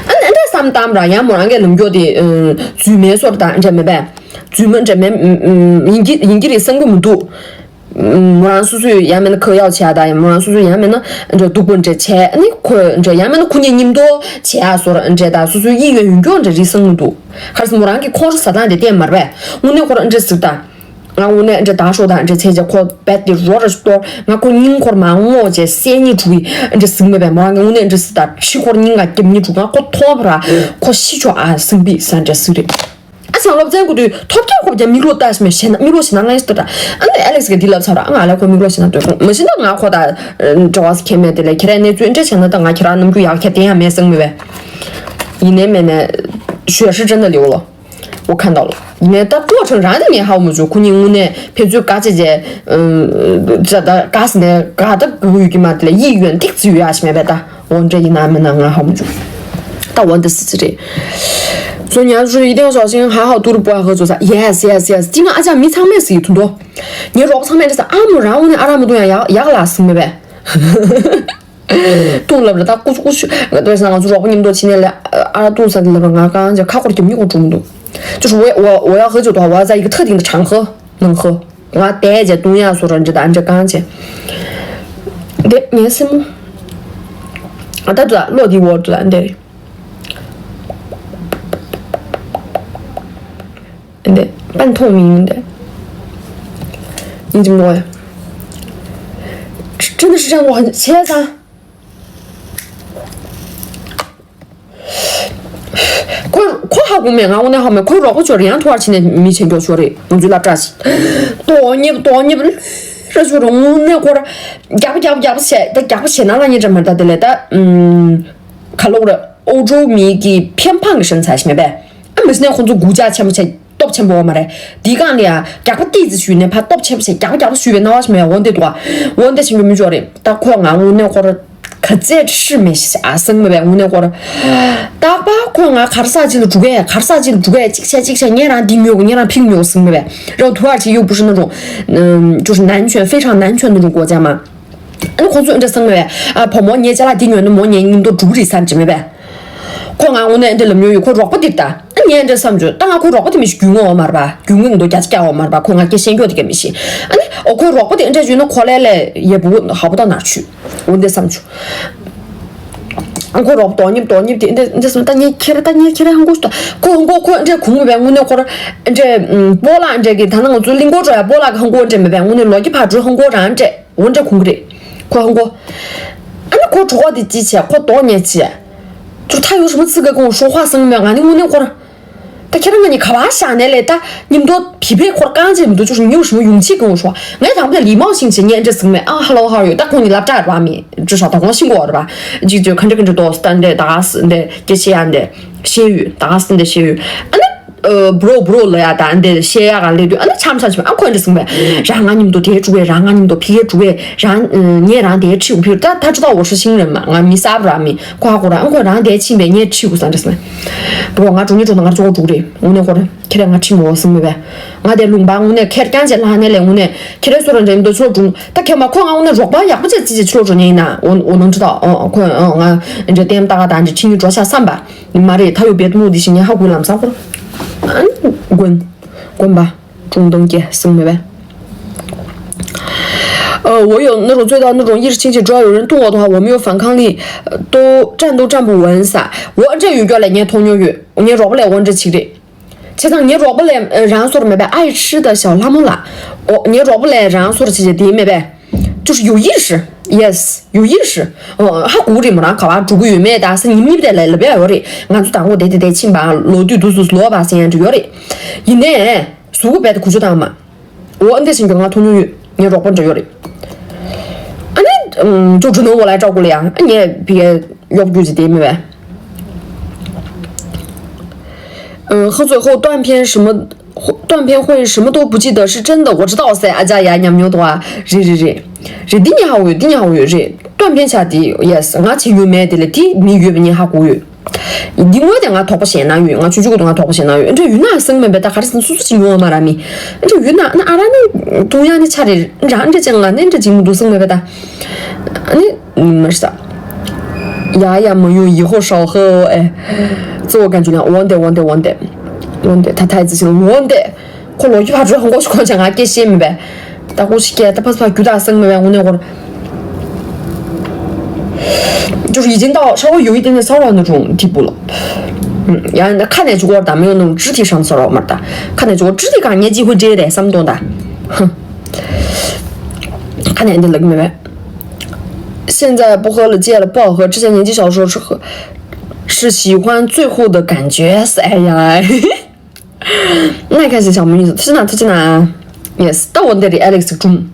ཨ་ནི་འདྲ་བསམ་གཏམ་ར་ཡང་མོ་རང་གི་ལམ་རྒྱོ་དེ་རྫུས་མའི་སོར་དང་འདྲ་མེད་པས། རྫུས་མ་འདྲ་མེད་ཡིན་གྱི་ཡིན་གྱི་རེད་བསམ་གི་མི་འདུག་མོ་རང་སོ་སོས་ཡང་མིན་ན་ཁོ་ཡག་བྱས་དང་མོ་རང་སོ་སོས་ཡང་མིན་ན་འདྲ་སྡུག་པོ་འདྲ་བྱས་ཨ་ནི་ཁོ་འདྲ་ཡང་མིན་ན་ཁོ་གཉིས་མཉམ་དུ་བྱས་ཨ་སོར་འདྲ་དང་སོ་སོའི་གཡས་གཡོན་ཡོན་སྐྱོང་འདྲ་རེད་བསམ་གི་འདུག་ག་རེ་ཟེར་མོ་རང་གི་ཁོང་ཁྲོ་ཟ་སྟངས་དེ་བསྟན་མ་རེད་པས། དངོས་གནས་ཁོ་རང་འདྲ་ཟིག་དང་། ང་དངོས་གནས་འདྲ་དང་ཤོག་དང་འདྲ་ཚེ་ཆ་ཁོ་རྦད་དེ་རོ་ར་གཏོར་ང་ཁོ་སྙིང་ཁོར་མ་ངོ་བྱས་སད་ཉི་དྲུག་གི་འདྲ་ཟིག་མེད་པས། མོ་རང་གི་དངོས་གནས་འདྲ་ཟིག་དང་ཁྲི་ཁོར་སྙིང་ང་རྒྱབ་ཉི་དྲུག་ང་ཁོ་ཐོབ་ར་ཁོ་ཤི་ཆོག་ཨ་སིང་པི་ས་འདྲ་ཟིག་རེད། ཨ་ཅང་སློབ་ཚན་གོ་དུས་ཐོབ་རྒྱལ་ཁོབ་རྒྱལ་མིག་ལོ་ལྟ་ཞིག་མེད་ཤེ་ན་མིག་ལོ་ཤེ་ན་ང་ཡིས་ལྟ་ཨ་ནི་ཨ་ལེགས་གི་འདི་ལབ་ཚར་ར་ང་ལ་ཁོ་མིག་ལོ་ཤེ་ན་ལྟོས་ཁོང་མ་ཤེ་ན་ང་ཁོ་ད་འདྲ་བ་སི་ཁེ་མེད་དེ་ལས་ཁྱེད་རའི་གནས་ཚུལ་འདྲ་བྱས་ན་ད་ང་ཁྱེད་ར་རྣམ་འགྱུར་ཡག་ཁྱེད་དེ་ཡང་མེད་སང་མི་བས། ཡིན་ནའི་མེད་ནའི་ཞུ་ཡ་ཧྲི་ཅན་ད་ལེའོ་ལོ། 我看到了。 ཡིན་ནའི་ད་ཀོ་ཁྲང་རང་དེ་ངས་ཧ་གོ་མ་བྱུང་ཁོ་གཉིས་དངོས་གནས་ཕན་ཚུན་དཀའ་ཆེ་ཆེ། ད་ད་དཀའ་སི་ནས་དཀའ་ད་གུ་ཡོད་ཀྱི་མ་དེ་ལས་ཡིད་ཡོན་ཏིག་ཙི་ཡོད་ཨ་ཞིག་མེད་པས་ད་འོ་འདྲ་ཡིན་ན་མིན་ན་ང་ཧ་གོ་མ་བྱུང་། ད་འོ་འདི་སི་ཙི་རེད། 所以你要是一定要小心，还好都是不要喝酒噻。Yes, yes, yes。今晚阿酱米汤面是一ton多。你若不汤面就是阿姆，然后呢，阿拉姆东阳，雅雅拉斯没呗。 ཏུང་ལབ་རེད་ད་ཀུ་ཅུ་ཀུ་ཅུ་ང་ཏོས་ང་ཚོ་རོགས་པ་མཉམ་དུ་ཕྱིན་ནས་ལ་ཨ་ར་ཏུང་ས་དེ་ལབ་ར་ང་གང་ཅི་ཁ་སྐོར་གྱི་མྱུ་གུ་གྲུང་འདུག 就是我我我要喝酒的话，我要在一个特定的场合能喝。ང་བསྡད་བྱས་བཏུང་ཡག་བཟོ་ར་འདྲ་དང་འདྲ་གང་བྱས། འདི་ངའི་སེམས་མོ། ཨ་ད་དུ་ལ་བློ་འདི་འོར་དུ་ལ་འདི་རེད། འདི་半透明的。你怎么了？真的是让我很气啊！ ཁོ་ཁོ་ཧ་གོ་མེད། ང་དངོས་གནས་ཧ་གོ་མེད། ཁོའི་རོགས་པ་ཚོར་ཡང་ཐོ་བར་ཕྱིན་ནས་མི་བྱེད་མགྱོགས་ཤོར་རེད། ང་ཚོའི་སློབ་གྲྭ་ཞིག་ཏོག་ཉེབ་ཏོག་ཉེབ་ར་ཤོར་རེད། དངོས་གནས་ཁོ་ར་རྒྱག་པ་རྒྱག་པ་རྒྱག་པ་བྱས། ད་རྒྱག་པ་བྱས་ན་ལ་ཉེ་འདྲ་མ་རེད། ད་དེ་ལས་ད་ཨུམ་ག་ལོག་རེད། ཨོ་ཇོ་མི་གི་ཕན་ཕང་གི་ཤན་ཚ་ཞིག་མེད་པས། ཨ་མི་སྣས་ཁོ་ཚོ་སྒུག་ཅག་ཆེན་པོ་བྱས། སྟོབས་ཆེན་པོ་མ་རེད། དེའི་སྒང་ལ་ཡ་རྒྱག་པ་ཏིག་ཙི་ཞུས་ནས་ཕར་སྟོབས་ཆེན་པོ་བྱས། རྒྱག་པ་རྒྱག་པ་ཞུས་པའི་སྣང་བ་ཞིག་མེད། འོན་ཏེ་འདུག་ག་འོན་ཏེ་ཞིག་མི་འཇོག་རེད། ད་ཁོས་ང་དངོས་གནས་ཁོར་ག་ཚད་ཧྲི་མེད་ཤི་ཨ་སང་མེད་པས། དངོས་གནས་ཁོར་རྟག་པར་ཁོས་ང་གར་ས་ཅིག་ལ་འགྲོ་གས། གར་ས་ཅིག་ལ་འགྲོ་གས། གཅིག་བྱས་གཅིག་བྱས། ངས་རང་འདི་ཉོ་གི། ངས་རང་ཕིག་ཉོ་གི་སང་མེད་པས། རང་དུ་བར་ཅིག་གཡུག་པུ་ཧྲི་ན་རུང་ཅུ་ཧྲི་ནན་ཆོན་ཧྥེ་ཧྲང་ནན་ཆོན་ན་རུང་གོ་ཅག་མ། ཨ་ནི་ཁོང་ཚོས་འདྲ་བསམ་བས། ཨ་བུ་མོ་ངས་ཅ་ལག་འདི་ཉོས་ན་མོ་ངའི་མཉམ་དུ་འགྲོ་གི་རེད་བསམ་གྱི་མེད་པས། ཁོ་ང་དངོས་གནས་འདྲ་ལབ་མྱོང་ཡོད། ཁོ་རོགས་པ་འདིར་ད་ཨ་ངས་འདྲ་བསམ་བྱུང་། ད་ང་ཁོ་རོགས་པ་དེ་མི་ཤི་རྒྱུས་མངའ་བ་མ་རེད་པ། རྒྱུས་མངའ་འདུག་རྒྱ་ཆ་རྒྱག་བ་མ་རེད་པ། ཁོ་ང་སྐད་ཤེས་མགྱོགས་དེ་སྐད་མི་ཤེས། ཨ་ནི་ཨོ་ཁོ་རོགས་པ་དེ་འདྲ་བྱུང་ན་ཁོ་ལས་ལས་ཡ་བུ་ཧ་བུ་ད་ནར་ཆུ་འོ་འདྲ་བསམ་བྱུང་། ཨ་ཁོ་རོགས་པ་དོ་མཉམ་དོ་མཉམ་དེ་འདྲ་འདྲ་སོང་། ད་ངས་ཁྱེར་ད་ངས་ཁྱེར་ཧང་གོ་ཤུ་ད་ཁོ་ཧང་གོ་ཁོ་འདྲ་གུང་བས་དངོས་གནས་ཁོ་ར་འདྲ་སྤོ་ལགས་འདྲ་གི་ད་ན་ང་ཚོ་གླིང་སྐོར་འགྲོ་ཡ་སྤོ་ལགས་གི་ཧང་གོ་འདྲ་མེད་པས། དངོས་གནས་ལོ་ཀི་ཕར་འགྲོ་ཧང་གོ་རང་འདྲ། འོ་འདྲ་ཁུང་གི་རེད། ཁོ་ཧང་གོ། ཨ་ནི་ཁོ་གྲོགས་པོ་དེ་ཅི་བྱས། ཁོ་དོགས་ཉེས་བྱས། ཅུ་ཐ་ཡོ་ཧྲི་མོ་ཚི་ག་གོང་ཧྲོ་ཧྭ་སང་མེད། ང་ནི་དངོས་གནས་ཁོ་ར། ད་ཁྱེད་རང་ང་གཉིས་ག་བ་བཞག་ནས་ལས་ད་མཉམ་དུ་བི་བེ་ཁོར་རྐང་རྗེས་མི་འདུག་ཅུ་ཧྲི་ཉོ་ཧྲི་མོ་ཡོང་ཆེད་གོང་ཧྲོ། ངས་དང་པོ་ལི་མའོ་ཤིང་བྱས་ཉེས་འདྲ་སང་མེད། ཨ་ཧ་ལོ་ཧ་ཡོ། ད་ཁོང་གཉིས་སློབ་གྲྭ་ར་མི་ཅུ་ཧྲ་ད་ཁོང་ཤིང་གོ་ར་བ། ཅིག་ཅུ་ག་འདྲ་ག་འདྲ་དོགས་ད་འདྲ་ད་ག་སི་འདྲ་སྐད་ཆ་ཡ་འདྲ་བཤད་ཡོད། ད་ག་སི་འདྲ་བཤད་ཡོད། ཨ་ནི། ཨ་བྲོ་བྲོ་ལ་ཡ་ད་འདི་བཤད་ཡ་ག་ལས་དུས། ཨ་ནི་ཆམ་ཆམ་ཆམ། ཨ་ཁོ་འདི་སེང་བས་རང་ང་མཉམ་དུ་དེ་དྲུག་བས། རང་ང་མཉམ་དུ་ཕི་གེ་དྲུག་བས། རང་ངས་རང་དེ་ཁྲིའུ་ཕིར་ད་ད་ཅི་ད་འོ་ཧྲི་ཤིང་རེད་མ། ང་མི་གསར་ར་མི་ཁོ་ཧ་གོ་ར། ཨ་ཁོ་རང་དེ་ཕྱིན་པས་ངས་ཁྲིའུ་ས་འདྲ་སེང་། བྲོ་ང་དྲུག་ཉིས་དྲུག་ན་ང་ཅོག་དྲུག་རེད། དངོས་གནས་ཁོ་ར་ཁྱེད་རང་ང་ཁྲིམས་འོ་སེང་མི་བས། ང་དེ་ལུང་པ་དངོས་གནས་ཁེར་རྐྱང་བྱས་ལྷག་ནས་ལས་དངོས་གནས་ཁྱེད་རེ་སོ་ར་འདྲ་མི་འདུག་ཕྱོགས་དྲུག་ད་ཁྱེད་མ་ཁོ་ང་དངོས་གནས་རོགས་པ་ཡག་པོ་བྱས་ཙི་ཅི་ཕྱོགས་དྲུག་ཉིན་ན་འོ་འོ་ནང་ཁྲི་ད་འོ་ཁོ་འོ་ང་འདྲ་ལྟད་མ་ལྟ་ག་ད་འདྲ་ཁྲི་ཉིན་འགྲོ་ཤག་བསམ་པ། མ་རེད། ད་ཡོད་པའི་མུ་དེ་ཞིག་ཉན་ཧ་གོ་ལམ་སང་ཁོ། ཨ་ནི་དགོན། དགོན་པ། ཀྲུང་ཏང་ཀེ་སིང་མེ་བས། ཨ་我有那种最大那种意识清醒，主要有人动我的话，我没有反抗力，都战斗站不稳撒。我这有个来年通牛有，年弱不了我这气的。现在年弱不了，呃，然后说的没呗，爱吃的小辣椒啦，我年弱不了，然后说的这些的没呗。 就是有意识，yes，有意识。ཨོ་ཧ་གོ་རེད། མོ་རང་ག་བ་འགྲོ་གི་ཡོད་མེད་ད་སེ་ཉིན་གཉིས་དེ་ལ་ལབ་ཡ་ཡོད་རེད། ང་ཚོ་དང་པོ་དེ་དེ་དེ་ཕྱིན་པ་ལོ་དུས་དུས་སུ་ལོ་བ་སེ་ཡན་འགྲོ་ཡོད་རེད། ཡིན་ནའི་གཟུགས་པོ་རྦད་དེ་ཁུ་ཆུ་དང་མ། ཨོ་ཨ་འདི་ཕྱིན་གྱི་ང་མཐོང་མྱོང་ཡོད། ངའི་རོགས་པ་འདྲ་ཡོད་རེད། ཨ་ནི་ཅོ་འགྲོ་ནོ་བ་ལ་ཡ་ཀྲོག་གོ་ལ་ཡ་ཨ་ངས་བི་གའི་གཡོག་རྒྱུ་ཅི་དེ་མེད་པས། 嗯，喝醉后断片什么，断片会什么都不记得，是真的，我知道噻。ཨ་ཅག་ཡ་ཉམས་མྱོང་དང་རེད་རེད་རེད། རེད་འདི་ཉག་ཧ་འོ་འདི་ཉག་ཧ་འོ་རེད། 断片ཆ་དེ་yes ང་བྱེད་ཡོད་མེད་དེ་ལ་དེ་མི་ཡོད་པ་ཉག་ཧ་གོ་ཡོད། འདི་དངོས་དེ་ང་དོགས་པ་ཞེ་ན་ཡོད། ང་ཆུང་ཆུང་གི་ང་དོགས་པ་ཞེ་ན་ཡོད། འདྲ་ཡོད་ན་སེང་མེད་པའི་ད་ག་རེ་སུ་སུ་ཞིག་ཡོང་བ་མ་ར་མི། འདྲ་ཡོད་ན་ན་ཨ་ར་ནི་ཏུང་ཡ་ནི་ཆ་རེད། འདྲ་འདྲ་ཅན་ང་ནི་འདྲ་ཅིག་མི་འདུག་སེང་མེད་པའི་ད། ཨ་ནི། 没事的。 ཡ་ཡ་མ་ཡོང་ཡི་ཧོ་ཧྲའོ་ཧེ་ཨོ་ཨེ། 自我感觉良好。 འོན་ཏེ་འོན་ཏེ་འོན་ཏེ། འོན་ཏེ་ད་ཐའི་ཙི་ཞིག་འོན་ཏེ། ཁོ་ལོ་རྒྱུས་ཕར་འགྲོ་ཧོང་ཀོང་ཞིག་ཁོང་ཆ་ང་སྐད་ཤེས་མི་བས། ད་ཁོ་ཞིག་སྐད་ད་ཕ་སི་ཕ་རྒྱུ་དག་སང་མི་བས་དངོས་གནས་ཁོར། ཅུ་ཡི་ཅིན་ཏའོ་ཧྲའོ་ཡོ་ཡི་ཏེ་ནས་སའོ་རའོ་ནུ་ཀྲུང་ཐི་པུ་ལོ། ཡང་ན་ཁ་ནས་ཅུ་གོར་དང་མི་ཡོང་ནུ་ཅི་ཐི་ཧྲང་སའོ་རའོ་མར་ད། ཁ་ནས་ཅུ་གོར་ཅི་ཐི་གང་ཉེ་ཅི་ཧུ་ཏྲེ་རེ་བསམ་དོང་ད། ཁ་ནས་འདི་ལག་མི་བས། 现在不喝了，戒了，不好喝。之前年纪小的时候是喝，是喜欢最后的感觉。哎呀，那开始小妹子，是哪，是哪？Yes，到我那里 Alex 中，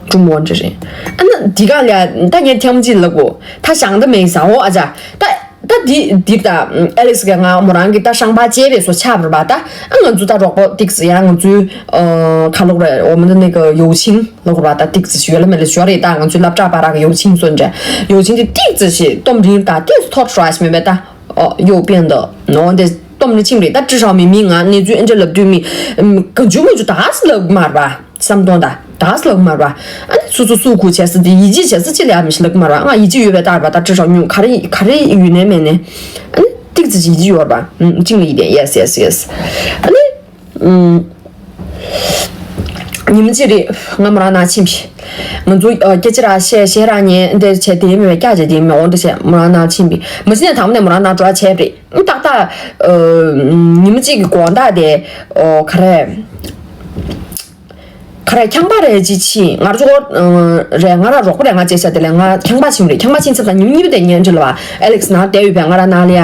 中国这些。啊，那第个了，大年天不进了不？他想的没啥，我啊，这，但 ད་འདི་འདི་ད་ཨ་ལེག་སི་གིས་ང་མོ་རང་གི་ད་ཧྲང་པ་བཅད་པའི་བཟོ་ཆགས་པ་རེད་པ། ད་ཨ་ང་ཚོ་ད་རོགས་པ་ཏིག་ཙི་ཡང་ང་ཚོའི་ཨ་ཁ་ལོག་རེད། 我们的那个友情 ལོག་རེད་པ། ད་ཏིག་ཙི་ཞིག་ཡོད་ལ་མེད་ལ་ཞོར་རེད། ད་ང་ཚོའི་སློབ་གྲྭ་བར་གི་友情 སོ་འདྲ། 友情 དེ་ཏིག་ཙི་ཞིག་སྟོབས་རིང་ད་ཏིག་ཙི་ཐོར་ཧྲ་ཞིག་མེད་པས། ད་ཨོ་ཡོ་པེན་ད་ནོ་འདི་སྟོབས་རིང་ཆིང་རེད། ད་ཅི་ཧྲང་མི་མི་ང་གནས་ཚུལ་ཨེ་འདྲ་ལབ་དུས་མི་གང་བྱུང་མང་བྱུང་ད་ཧ་སི་ལབ་མ་རེད་པ། བསམ་གཏོང་ད་ད་ལག་མ་ར། ཨ་ནི་སུ་སུ་སུ་ཁུ་བྱས་སི་དེ་ཡིད་ཆེས་བྱས་སི་ཅི་ལ་ཡ་མི་ཤི་ལག་མ་ར། ང་ཡིད་ཆེས་ཡོད་པའི་ལྟར་བ་ད་ཅི་ཧྲག་ཉུང་ག་རེ་ག་རེ་ཡུལ་ནས་མེད་ནས། ཨ་ནི་ཏིག་ཙི་ཡིད་ཆེས་ཡོད་ར་བ། ཅིང་ལ་ཡིད་ལྡན། Yes, yes, yes. ཨ་ནི། ཉི་མ་གཅིག་རེད། ང་མོ་རང་ནང་ཕྱིན་པས། ང་ཚོ་སྐད་ཆ་ར་བཤད་བཤད་ར་ཉན་འདི་བྱས་དེ་མེད་པའི་སྐྱག་བྱས་དེ་མེད་འོ་འདི་བྱས་མོ་རང་ནང་ཕྱིན་པས། མ་ཕྱིན་ནས་དང་པོ་ནས་མོ་རང་ནང་འགྲོ་བྱས་པ་རེད། ཏག་ཏག་ཉི་མ་གཅིག་གི་དགོང་དག་དེ་ག་རེ། ག་རེ་ཁྱང་པ་རེ་ཅིག་ཕྱིན། ང་ཚོ་རེད། ང་ར་རོགས་པ་རེད། ང་བཅས་ས་དེ་ལས་ང་ཁྱང་པ་ཕྱིན་རེད། ཁྱང་པ་ཕྱིན་ཚར་ད་ཉི་མ་གཉིས་པ་དེ་ཉན་འདྲི་ལ་བ་ཨེ་ལེགས་ནང་བསྡད་ཡོད་པས། ང་ར་ནང་ལ་ཡ།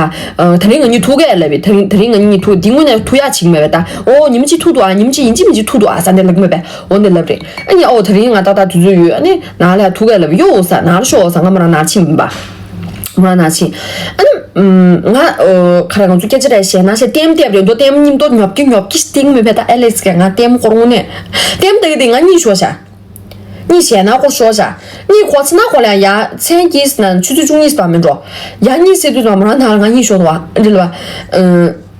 དེ་རིང་ང་གཉིས་ཐུག་གས་ལབ་པས། དེ་རིང་དེ་རིང་ང་གཉིས་ཐུག་འདི་དངོས་གནས་ཐུག་ཡག་ཅིག་མེད་པས་ད། ཨོ་ཉི་མ་གཅིག་ཐུག་འདུག་ཨ། ཉི་མ་གཅིག་ཡིན་གཅིག་མིན་གཅིག་ཐུག་འདུག་ཨ་ཟེར་འདི་ལབ་མེད་པས། འོ་འདི་ལབ་རེད། ཨ་ནི་ཨོ་དེ་རིང་ང་ཏག་ཏག་དུས་ཚོད་ཡོད། ཨ་ནི་ནང་ལ་ཡ་ཐུག་གས་ལབ་ཡོད་ས། ནང་ལ་ཤོག་ས། ང་མོ་རང་ནང་ཕྱིན་ཡིན་པ། ང་ནང་ཕྱིན། ཨ་ནི། ང་། ག་རེ་ང་ཚོ་སྐད་ཆ་རེ་བཤད་ན་བཤད་ལྟད་མོ་བལྟས་པ་རེད་འདུག་ལྟད་མོ་གཉིད་མདོག་ཉོབ་ཀྱི་ཉོབ་ཀྱི་སྟེང་མེད་པས་ད་ཨེ་ལེགས་ཀྱིས་ང་ལྟད་མོ་སྐོར་དངོས་གནས། ལྟད་མོ་ལྟ་གི་དེ་ང་གཉིད་ཤོར་བྱ། གཉིད་ཞེད་སྣང་སྐོར་ཤོར་བྱ། གཉིད་ཁོ་ཚི་ན་ཁོ་ལ་ཡ་མཚན་གྱིས་ན་ཆུ་ཚོད་བཅུ་གཉིས་པ་མིན་འགྲོ། ཡ་གཉིད་སད་དུས་ཙམ་མོ་རང་ནང་ལ་ང་གཉིད་ཤོར་འདུག་བ་འདི་ལ་བ།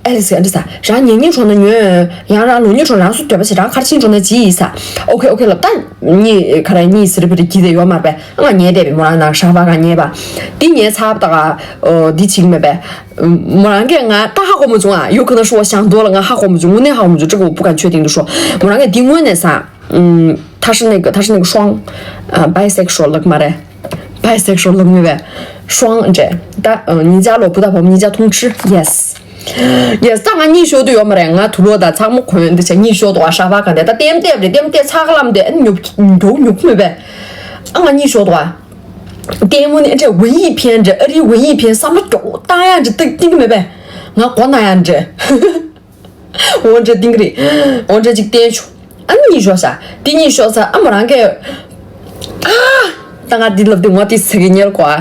ཨེ་ལེགས་ཀྱིས་འདི་ས་རང་ཉལ་ཉལ་འགྲོ་ན་ཉོན། ཡང་རང་ལོག་ཉལ་འགྲོ་རང་སུ་འདོད་པ་བྱེད་རང་གར་ཕྱིན་འགྲོ་ན་ཅི་ཡིན་ས། ཨོ་ཁེ་ཨོ་ཁེ་ལབ་ད། གཉིད་ག་རེ་གཉིད་སད་པ་རེད་གྱིས་དེ་ཡོད་མ་རེད་པས། ང་ཉལ་བསྡད་པས་མོ་རང་ནང་ཧྲ་བ་ག་ཉལ་བ། འདི་ཉལ་ཚར་བ་ད་ག་འདི་བྱིག་མེད་པས། མོ་རང་གིས་ང་ད་ཧ་གོ་མ་བྱུང་ཨ། ཡོད་ཁོ་ན་ཧྲོ་བ་ཞང་དོ་ལ་ང་ཧ་གོ་མ་བྱུང་། དངོས་གནས་ཧ་གོ་མ་བྱུང་། ཅི་གོ་བུ་ག་ཆོས་སྟེང་དུ་ཧྲོ། མོ་རང་གིས་འདི་དངོས་གནས་ས། ཐ་ཧྲི་ནི་གི་ཐ་ཧྲི་ནི་གི་ཧྲོང་། bisexual ལག་མ་རེད། bisexual ལག་མེད་པས། ཧྲོང་འདྲེ། ད་ཉིན་ཅག་ལོ་བུ་ད་བོམ་ཉིན་ཅག་ཐུང་ཁྲི་yes། yes ད་ང་གཉིད་ཤོར་དུ་ཡོད་མ་རེད། ང་དུ་ལོ་ད་ཚང་མ་གོན་འདི་བྱས་གཉིད་ཤོར་དུ་བ་ཧྲ་བ་ག་འདི་ད་ལྟད་མོ་བལྟས་པ་རེད། ལྟད་མོ་བལྟས་ཚར་ག་ལམ་དེ་ཨ་ནི་ཉོབ་མགྱོགས་ཉོབ་མེད་པས། ཨ་ང་གཉིད་ཤོར་དུ་བ། ལྟད་མོ་ནི་འདྲ་ཝུན་ཡིག་ཕན་འདྲ་ཨ་རིའི་ཝུན་ཡིག་ཕན་བསམ་བློ་མགྱོགས་བཏང་ཡ་འདྲ་ཏིག་ཏིག་མེད་པས། ང་མགོ་ན་ཡ་འདྲ། འོ་འདྲ་ཏིང་རེད། འོ་འདྲ་ཅིག་བསྟན་ཆོག་ཨ་ནི་གཉིད་ཤོར་ས། དེ་གཉིད་ཤོར་ས་ཨ་མོ་རང་གིས། ཨ། ད་ང་འདི་ལབ་དུས་ངོ་དེ་ཟེར་གི་ཉེར་གོ་ཨ།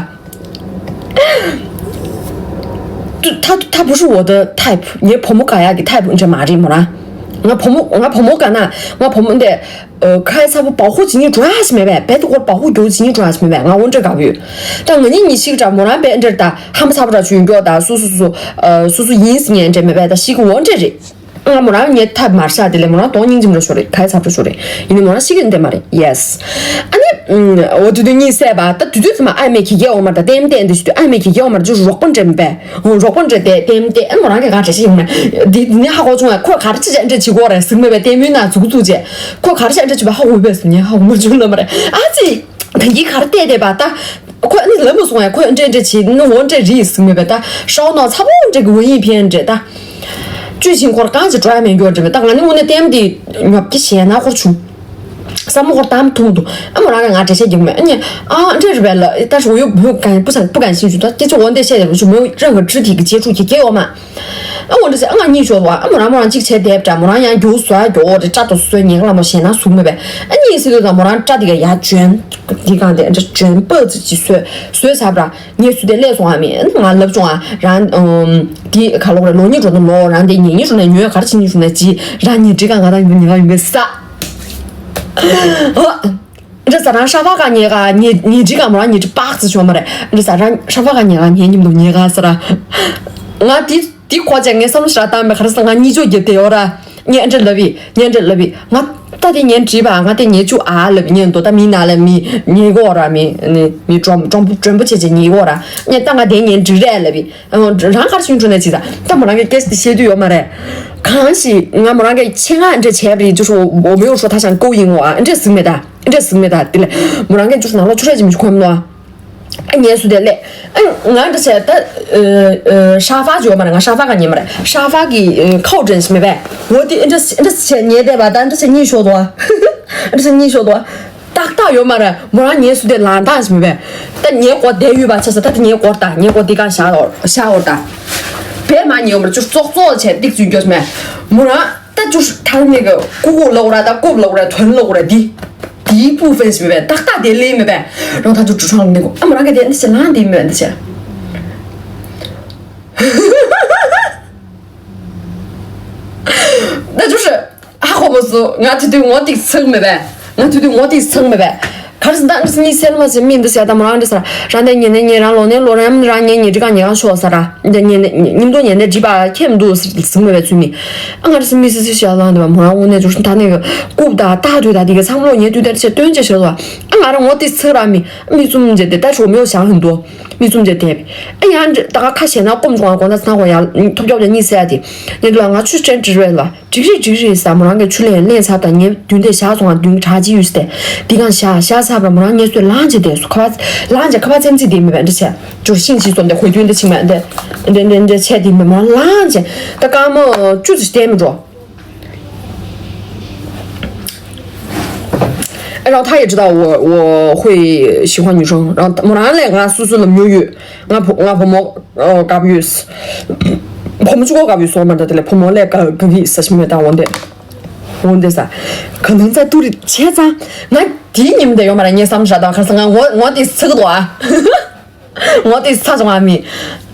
ད་ད་བུ་ཧྲི་འོ་ད་type ངའི་བུ་མོ་དགའ་ཡག་གི་type འདྲ་མ་རེད་མོ་རང་། ང་བུ་མོ་ང་བུ་མོ་དགའ་ན་ང་བུ་མོ་འདི། ཁ་ཡ་ཚ་པོ་བ་ཧུ་ཇི་ནི་འགྲོ་ཡ་ཞིག་མེད་པས། བེད་དུ་སྐོར་བ་ཧུ་རྒྱུ་ཇི་ནི་འགྲོ་ཡ་ཞིག་མེད་པས། ང་འོ་འདྲ་དགའ་བོ་ཡོད། ད་ང་གཉིས་གཉིས་ཤིག་འདྲ་མོ་རང་བེད་འདྲ་ད་ཧམ་པ་ཚ་པོ་འདྲ་ཆུ་ཡོད་མགྱོགས་ད་སུ་སུ་སུ་སུ་སུ་ཡིན་ཟེར་ཉན་འདྲ་མེད་པས། ད་ཤི་གི་འོ་འདྲ་རེད། ང་མོ་རང་ངའི་ཐབས་མར་ཤ་དེ་ལས་མོ་རང་གདོང་སྙིང་རྗེ་མོ་འདྲ་ཤོར་རེད། ཁ་ཡ་ཚ་པོ་ཤོར་རེད། ཡིན་ནི་མོ་རང་ཤི་གི་འདྲ་མ་རེད། yes ཨ་ནི། འོ་དུས་དུས་གཉིད་སད་པ་ད་དུས་དུས་ཚོད་མ་ཨ་མས་ཁྱི་ཁྱི་འོ་མར་ད་ལྟད་མོ་བལྟས་འདི་ཞུ་དུས་ཨ་མས་ཁྱི་ཁྱི་འོ་མར་ཅུ་རོགས་པ་འདྲ་མེད་པས། འོ་རོགས་པ་འདྲ་དེ་ལྟད་མོ་བལྟས་ཨ་མོ་རང་གི་ག་འདྲ་ཤི་ཡོང་མེད། འདི་འདི་ནི་ཧ་གོ་བྱུང་བས་ཁོས་ག་རེ་ཅི་བྱས་འདྲ་བྱེད་དགོས་རེད་ཟིག་མེད་པས། ལྟད་མོའི་ནང་འཛུགས་འཛུགས་བྱས། ཁོས་ག་རེ་ཅི་འདྲ་བྱེད་པ་ཧ་གོ་བས་ཟིག་ངས་ཧ་གོ་མ་བྱུང་ལ་མ་རེད། ཨ་ཙི། ད་གིན་ག་རེ་བལྟས་བསྡད་པ་ད། ཁོས་ཨ་ནི་ལབ་མ་སོང་ངས་ཁོས་འདྲ་འདྲ་བྱེད་ནི་འོ་འདྲ་རེད་ཟིག་མེད་པས། ད་ཧྲའོ་ནོ་ཚ་པོ་འདྲ་གི་འོ་ཡིན་ཕན་འདྲ་ད། བཅུ་ཆིང་འཁོར་གང་ཅི་འགྲོ་ཡ་མེད་འགྱོ་འདྲ་མེད། ད་ང་ནི་དངོས་གནས་ལྟད་མོ་འདི་ཉོབ་ཀྱི་ཞེད་སྣང་འཁོར་བྱུང་། བསམ་བློ་འཁོར་གཏམ་ཐུང་དུ་ཨ་མོ་རང་གིས་ང་འགྲེལ་བཤད་རྒྱག་མེད། ཨ་ནི་ཨ་འདྲ་རེད་པས་ལ་ད་ཧྲོ་ཡོ་བུ་གང་བུ་ས་བུ་གང་ཤིང་ཞུ་ད་སྐད་ཆ་འོ་འདྲ་བཤད་རེད་ཞུ་མོ་རང་གི་ཁྲི་ཐིག་གི་ཅེ་ཕྲུག་གི་སྐད་འོ་མ། ཨ་འོ་འདྲ་ཟེར་ཨ་ང་གཉིད་ཤོར་བ་ཨ་མོ་རང་མོ་རང་གཅིག་བྱས་བསྡད་པ་འདྲ་མོ་རང་ཡང་རྒྱུ་བཟོ་ཡ་རྒྱུ་འོ་རེད་སྐྲ་དོ་བཟོས་ཉེ་ག་ལ་མོ་ཞེད་སྣང་ཟུག་མེད་པས། ཨ་གཉིད་སད་དུས་ཙམ་མོ་རང་སྐྲ་དེ་ག་ཡ་འཇོན། དེ་གང་དེ་འདྲ་འཇོན་པ་ཙི་ཅི་བཟོས་བཟོས་ཚར་བ་ར་ངས་སུ་དེ་སླེབས་སོང་ཨ་མི་ང་ལབ་བྱུང་ཨ་རང་དེ་ག་ལོག་རེད་ལོ་གཉིས་འགྲོ་ན་ལོ་རང་དེ་ཉེ་གཉིས་འགྲོ་ན་ཉོས་ག་རེ་བྱེད་གཉིས་འགྲོ་ན་ཅི་རང་ཉེ་འགྲིག་ག་ང་དང་ཉེ་ག་ཡོང་གི་ས། འདྲ་ས་རང་ཧྲ་བ་ག་ཉེ་ག་ཉེ་ཉེ་འགྲིག་ག་མོ་རང་ཉེ་འགྲིག་པག་ཙི་བྱུང་མ་རེད། འདྲ་ས་རང་ཧྲ་བ་ག་ཉེ་ག་ཉེ་མཉམ་དུ་ཉེ་ག་ས་ར། ང་དེ་དེ་གོ་ཅག་ངས་བསམ་བློ་ཞེ་དྲག་བཏང་མེད་ག་རེ་ཟེར་ང་གཉིད་ཅོག་རྒྱབ་བསྡད་ཡོད་ར། ངས་འདྲ་ལབ་ཡི་ངས་འདྲ་ལབ་ཡི་ང་ད་དེ་ཉན་འགྲིག་པ་ང་དེ་ཉན་བཅུག་ཨ་ལབ་ཡི་ཉན་འདུག་ད་མི་ན་ལ་མི་ཉེ་གོ་ར་མི་ནི་མི་གྲོམ་གྲོམ་པོ་གྲོམ་པོ་བྱེད་བྱེད་ཉེ་གོ་ར་ངས་ད་ང་དེ་ཉན་འགྲིག་རེད་ལབ་ཡི་རང་གར་ཤུན་ཁྲོ་ནས་ཅི་ད་ད་མོ་རང་གི་སྐད་ཆ་དེ་བཤད་དུས་ཡོད་མ་རེད། གང་ཞིག་ང་མོ་རང་གི་ཆེད་མངགས་འདྲ་བྱས་པ་རེད་ཅུ་ཧྲོ་འོ་མེའུ་ཧྲོ་ད་ཤང་ཀོ་ཡིན་ངོ་ཨ་འདྲ་ཟིག་མེད་ད་འདྲ་ཟིག་མེད་ད་དེ་ལས་མོ་རང་གི་ཅུ་ཧྲོ་ནང་ལོ་ཆུ་ར་ཅི་མི་ཅུ་ཁོམ་ནོ་ཨ། ཨ་ངལ་གསོ་དེ་ལས། ཨ་ང་འདྲ་བྱས་ད། ཧྲ་ཧྥ་བརྗོད་མ་རེད་ང་ཧྲ་ཧྥ་ག་ཉེ་མ་རེད་ཧྲ་ཧྥ་གི་ཁའོ་དྲན་ཞིག་མེད་པས། འོ་དེ་ཨ་འདྲ་ཨ་འདྲ་བྱས་ཉེ་བསྡད་པ་ད་ཨ་འདྲ་བྱས་གཉིད་ཤོར་དོ། ཨ་འདྲ་བྱས་གཉིད་ཤོར་དོ། ཏག་ཏག་ཡོད་མ་རེད་མོ་རང་ངལ་གསོ་དེ་ལངས་སྟངས་ཞིག་མེད་པས། ད་ངའི་སྐོར་བསྡད་ཡོད་པ་ཆ་ས་ད་དེ་ངའི་སྐོར་ད་ངའི་སྐོར་དེ་ག་བཞག་བཞག་འོར་ད། བས་མ་ཉེ་ཡོད་མ་རེད་ཅུ་ཙོག་ཙོག་བྱས་ཏིག་ཙུ་འགྱོ་ཞིག་མེད་མོ་རང་། ད་ཅུ་ཐང་ནས་གི་ཀུ་ཀུ་ལོག་ར་ད་ཀུབ་ལོག་ར་ཐོན་ལོག་ར་དི། དིའི་པུ་ཕེས་མེད་པས་ཏག་ཏག་དེ་ལས་མེད་པས། རང་ད་ཅུ་ཅུ་ཧྲང་ནས་གོ་ཨ་མ་རང་གི་དེ་འདི་ཆེ་ལང་དེ་མེད་འདི་ཆེ། ད་ཅུ་ཧྲི་ཧ་ཧོ་མོ་སུ་ང་དེ་དུས་ངོ་ཏིག་ཚང་མེད་པས། ང་དེ་དུས་ངོ་ཏིག་ཚང་མེད་པས། གར་སི་ད་ཨ་སི་མི་སེལ་མ་སེ་མི་འདི་སེ་ད་མོ་རང་འདི་ས་རང་དེ་ཉེ་ནས་ཉེ་རང་ལོ་ནས་ལོ་རང་རང་ཉེ་ཉེ་འདྲི་ག་ཉེ་ག་ཤོག་ས་ར་འདི་ཉེ་ནས་ཉིམ་དོ་ཉེ་ནས་འདྲི་བ་ཁྱེམ་འདུག་སེ་སེ་མེད་པའི་ཚུལ་མི་ཨ་གར་སི་མི་སེ་སེ་ཤ་ལང་འདི་བ་མོ་རང་འོ་ནས་ཅུ་ད་ནས་ཀུབ་ད་ད་དུས་ད་འདི་ག་ཚང་མ་ལོ་ཉེ་དུས་ད་ཆེ་སྟོན་ཆེ་ཤོག་ལ། ང་རང་ངོ་དེ་ཚིག་ར་མི་མིག་བཙུམ་བྱས་ཏེ་ད་ཆོག་མེའོ་བཞག་ཧིན་དུ་མིག་བཙུམ་བྱས་ཏེ། ཨ་ཡང་ད་ག་ཁ་ཞེ་ན་སྐོམ་བྱུང་བ་གོ་ན་ཚང་གོ་ཡང་ཐོབ་རྒྱབ་ཀྱང་གཉིད་སད་དེ། ཉེ་དུ་ལ་ང་ཆུ་ཅན་དྲི་རེད་ལ། འགྲིག་རེད་འགྲིག་རེད་ཟེར། མོ་རང་གིས་ཆུ་ལེན་ལེན་ཚར་དང་ངས་མདུན་དེ་བཞག་སོང་ང་མདུན་གྲ་ཅི་ཡོད་ཟེར་ཏེ། འདི་གང་བཞག་བཞག་ཚར་བ་མོ་རང་ངལ་གསོས་ལངས་བྱས་དེ་སུ་ཁ་བ་ལངས་བྱས་ཁ་བ་ཙེམ་ཙི་དེ་མེད་པ་འདྲ་བྱས། ཅོར་ཤིང་ཅིག་སོང་སྟེ་ཧོལ་རྒྱུན་དེ་ཕྱིན་མེད་འདི་འདི་འདི་འདི་བྱས་དེ་མེད་མོ་རང་ལངས་བྱས་ད་སྐར་མ་བཅུ་ཙམ་བསྡད་མི་འགྲོ། 哎，然后他也知道我我会喜欢女生，然后我让来俺叔叔那没有，俺婆俺婆婆呃搞不有事，婆婆就搞不有事嘛，这里婆婆来搞搞个事情没当我的，我的啥，可能在肚里切着，那第一年的要么人家三十多，可是俺我我的四个多啊。 ངོ་དེ་ཚ་སོང་ང་མི།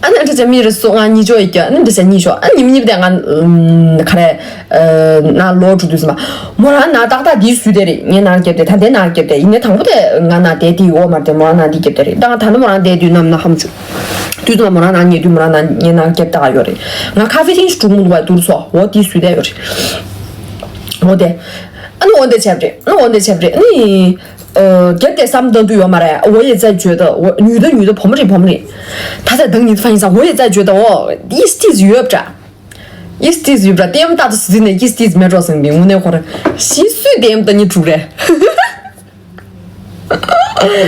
ཨ་ནི་འདྲ་ཅན་མི་རེ་སོ་ང་གཉིས་ཅོ་ཡི་ཀྱ་ཨ་ནི་འདྲ་ཅན་གཉིས་ཅོ་ཨ་ནི་མི་གཉིས་དེ་ང་ཁ་རེ། ན་ལོ་དྲུག་དུས་སམ། མོ་རང་ན་ཏག་ཏག་དེའི་སུས་དེ་རེད་ངའི་ནང་སྐྱེབ་དེ་ད་དེ་ནང་སྐྱེབ་དེ་ཡིན་ནའི་དང་པོ་དེ་ང་ན་དེ་དེའི་འོ་མར་དེ་མོ་རང་ན་དེ་སྐྱེབ་དེ་རེད་ད་ང་ད་ནི་མོ་རང་དེ་དུས་ནམ་ན་ཧམ་བཅུ། དུས་ཙམ་མོ་རང་ན་ངའི་དུས་མོ་རང་ན་ངའི་ནང་སྐྱེབ་ཏག་ཡོད་རེད། ང་ཁ་ཧྥེ་ཐིང་ཞིག་དྲུག་མོ་འདུག་བ་དུར་སོ་འོ་དེའི་སུས་དེ་ཡོད་རེད། འོ་དེ། ཨ་ནི་འོ་དེ་ཆབ་རེད་ཨ་ནི་འོ་དེ་ཆབ་རེད་ཨ་ནི། 呃，给点啥么都有嘛嘞，我也在觉得，我女的女的，婆婆的婆婆的，她在等你的反应上，我也在觉得哦，一 stis 约不着，一 stis 约不着，点么大的事情呢，一 stis 没着生病，我那会儿，心碎点么的你住嘞。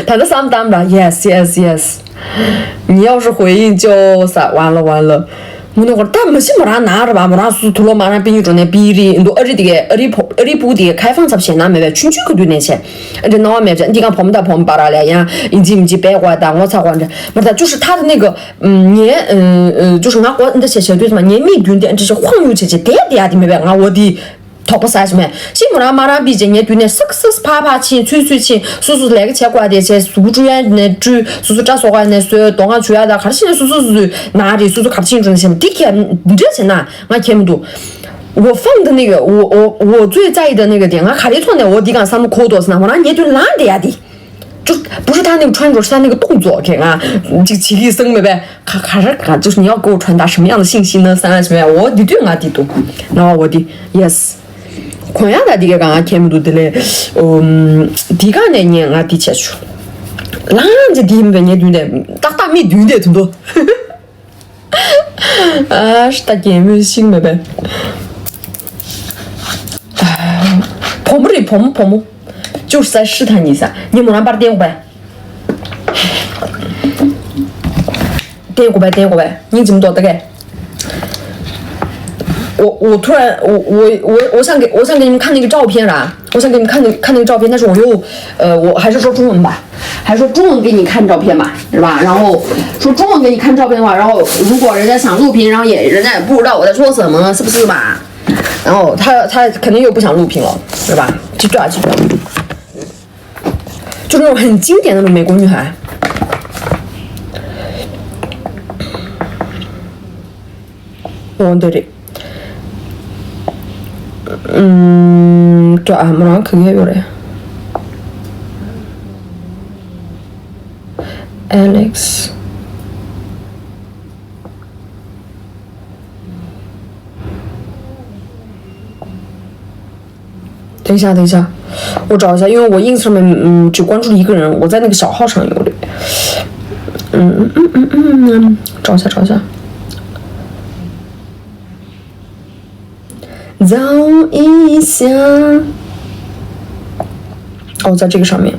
他的三单吧，yes yes yes，你要是回应就啥，完了完了。 ངུ་ནོ་ཁོར་ད་མ་ཤི་མོ་རང་ན་ར་བ་མོ་རང་སུ་དུ་ལོ་མ་རང་པི་ཉུ་འགྲོ་ནས་པི་རི་འདུག་ཨ་རི་དེ་གའི་ཨ་རི་ཕོ་ཨ་རི་པུ་དེ་གའི་ཁའི་ཧྥང་ཚབ་བྱས་ན་མེད་པའི་ཆུན་ཆུན་གི་དུས་ནས་བྱས། ཨ་འདྲ་ནོ་མེད་བྱས་འདི་ག་བོམ་ད་བོམ་པ་ར་ལས་ཡང་ཨིན་ཇི་མི་ཇི་པའི་ཀོ་ད་ངོ་ཚ་ཀོ་འདྲ་མ་ད་ཅུ་ཧྲི་ཐ་དེ་ནི་གི་ངའི་ཅུ་ཧྲི་ང་ཀོ་འདི་བྱས་བྱས་དུས་མ་ངའི་མིག་རྒྱུན་དེ་འདྲ་ཞིག་ཧོང་ཡུ་བྱས་བྱས་དེ་དེ་ཡ་དེ་མེད་པའི་ང་འོ་དེ། དོགས་པ་ཟ་ཞིག་མེད། ཤི་མོ་རང་མ་རང་པི་ཅེ་ངའི་དུས་ནས་སིག་སིག་ཕ་ཕ་ཕྱིན་ཚུལ་ཚུལ་ཕྱིན་སུ་སུ་ལས་ཀ་བྱེད་དགོས་དེ་བྱས་སུ་བུ་ཀྲུ་ཡ་ནས་ཀྲུ་སུ་སུ་སྐྲ་བཟོ་དགོས་ནས་བཟོས་གདོང་ཁ་བྱུ་ཡ་ད་གར་ཕྱིན་ནས་སུ་སུ་སུ་སུ་ན་རེད་སུ་སུ་གར་ཕྱིན་འགྲོ་ནས་བྱས་མ་འདི་ཁྱེད་འདི་འདྲ་བྱས་ན་ང་ཁྱེད་མི་འདུག 我放的那个，我我我最在意的那个点，俺卡里托呢，我的刚三个口多是那，我让你就懒得呀的。 就不是他那个穿着，是他那个动作，OK 啊，这个起立声没呗，卡卡着卡，就是你要给我传达什么样的信息呢？三什么呀？我的对啊的都，然后我的 yes， ཁོང་ཡང་ད་འདི་ག་གང་ཁྱེད་མི་འདུག་དེ་ལས། ཨུམ། འདི་ག་ནས་ཉན་ང་འདི་བྱས་ཆུ། ལང་ཅི་འདི་མི་བས་ཉན་དུས་འདི་ཏག་ཏག་མི་དུས་འདི་དུ་འདུག་ཨ་ཤ་ད་རྒན་མོས་ཤིག་མེད་པས། བུ་མོ་རེད་བུ་མོ་བུ་མོ། ཅུར་ས་ཤི་ཐ་ཉི་ས་ཉི་མོ་རང་པར་བསྟན་དགོས་པས། 点过呗，点过呗，你怎么做的？我我突然我我我我想给我想给你们看那个照片啦，我想给你们看那看那个照片，但是我又呃我还是说中文吧，还是说中文给你看照片吧，是吧？然后说中文给你看照片的话，然后如果人家想录屏，然后也人家也不知道我在说什么，是不是吧？然后他他肯定又不想录屏了，是吧？去抓去抓。 就那种很经典的那种美国女孩。འོ་འདི་རེད། ཨུམ། ཅོ་ཨ་མོ་རང་ག་གེ་ཡོད་རེད། Alex。 等一下，等一下，我找一下，因为我 Instagram 嗯只关注了一个人，我在那个小号上有的。嗯嗯嗯嗯嗯，找一下找一下，找一下。哦，在这个上面。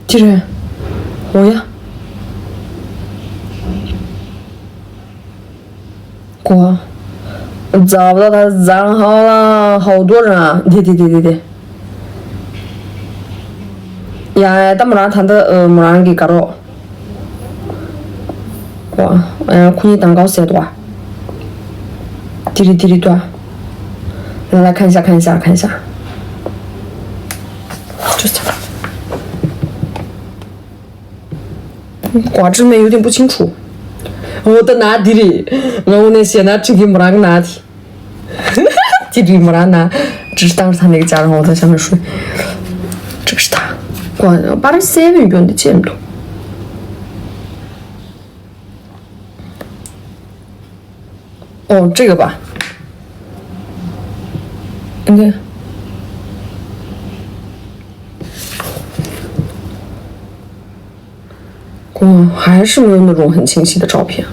ཅི་རེད། འོ་ཡ། གོ། 找不到他账号了，好多人啊！对对对对对。ཡ་ཡ་ད་མོ་རང་ད་ལྟ་མོ་རང་གི་དགའ་རོགས། ཁོ་ཁོ་གཉིས་དང་ག་བ་ཟེར་འདུག་བ། དི་རི་དི་རི་འདུག་ལ་ལ་看一下看一下看一下。就是他。挂质没有点不清楚。我的哪里？我那些那这个没那个哪里？ དེ་རིང་མོ་རང་ན་ཅི་ལྟར་ས་ནས་ཅར་ཧོ་ད་ཤ་མེད་ཧྲུ། ཅིག་ཤི་ད། ཁོ་པར་གསལ་པོ་ཡོད་འདི་ཅེས་མི་འདུག་ཨོ་这个吧。应该。 哦，还是没有那种很清晰的照片。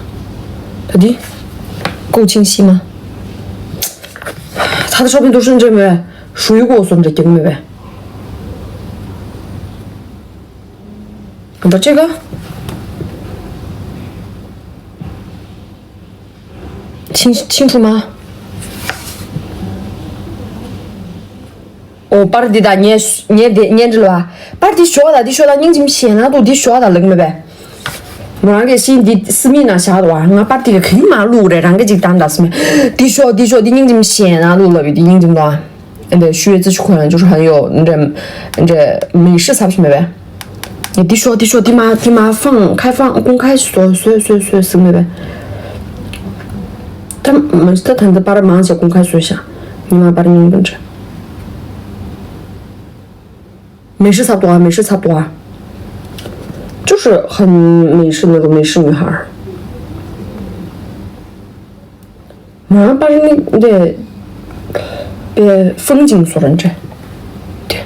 他的够清晰吗？他的照片都是这么属于给我送这经没呗？看到这个，清清楚吗？ ཨོ་པར་འདི་དང་ངས་ངས་འདི་ངས་འདྲི་ལ་བ། པར་འདི་ཞོག་དང་འདི་ཞོག་དང་སྙིང་རྗེ་མི་ཞེད་སྣང་འདུག་འདི་ཞོག་དང་ལགས་མེད་པས། མོ་རང་གིས་ཤིང་འདི་སི་མིག་ནང་བཞག་འདུག་བ། ང་པར་འདི་ག་གིས་མ་བླུག་རེད། རང་གིས་ཅིག་བཏང་དང་སི་མིག་འདི་ཞོག་འདི་ཞོག་འདི་སྙིང་རྗེ་མི་ཞེད་སྣང་འདུག་ལབ་ཡོད། འདི་སྙིང་རྗེ་མི་འདུག་ཨ། འདི་ཞུ་ཡོད་ཙི་ཞུ་ཁོ་ཡང་ཅུ་ཧན་ཡོད་འདྲ་འདྲ་མིག་ཧྲི་ཚབ་ཞིག་མེད་པས། འདི་ཤོག་འདི་ཤོག་འདི་མ་འདི་མ་放开放公开说说说说什么呗。他们这谈的巴拉忙些公开说一下，你妈巴拉你们这。美式差不多啊，美式差不多啊，就是很美式那种美式女孩儿。马上把人的被风景所认真。对。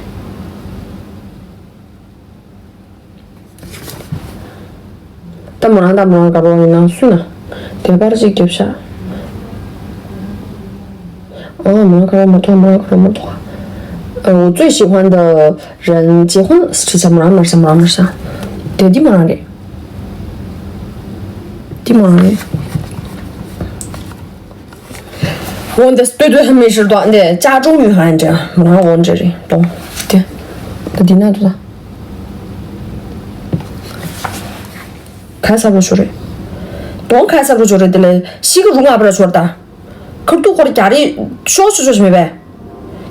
ད་མོ་རང་ད་མོ་རང་དགའ་པོ་ཡིན་ན་སུ་ན་དེ་པར་ཅིག་རྒྱབ་ཤག་ཨོ་མོ་རང་དགའ་པོ་མ་ཐོག་མོ་རང་དགའ་པོ་མ་ཐོག་ཨོ་最喜欢的人结婚是ཁྲི་ཆ་མོ་རང་མར་ཤ་མོ་རང་མར་ཤ་དེ་འདི་མོ་རང་རེད། འདི་མོ་རང་རེད། 我的对对还没事多，那加州女孩这样，然后我这里懂，对，他听那多少？开啥不说嘞？懂开啥不说嘞？对嘞，西个如果不说的，可都过了家里小说说什么呗？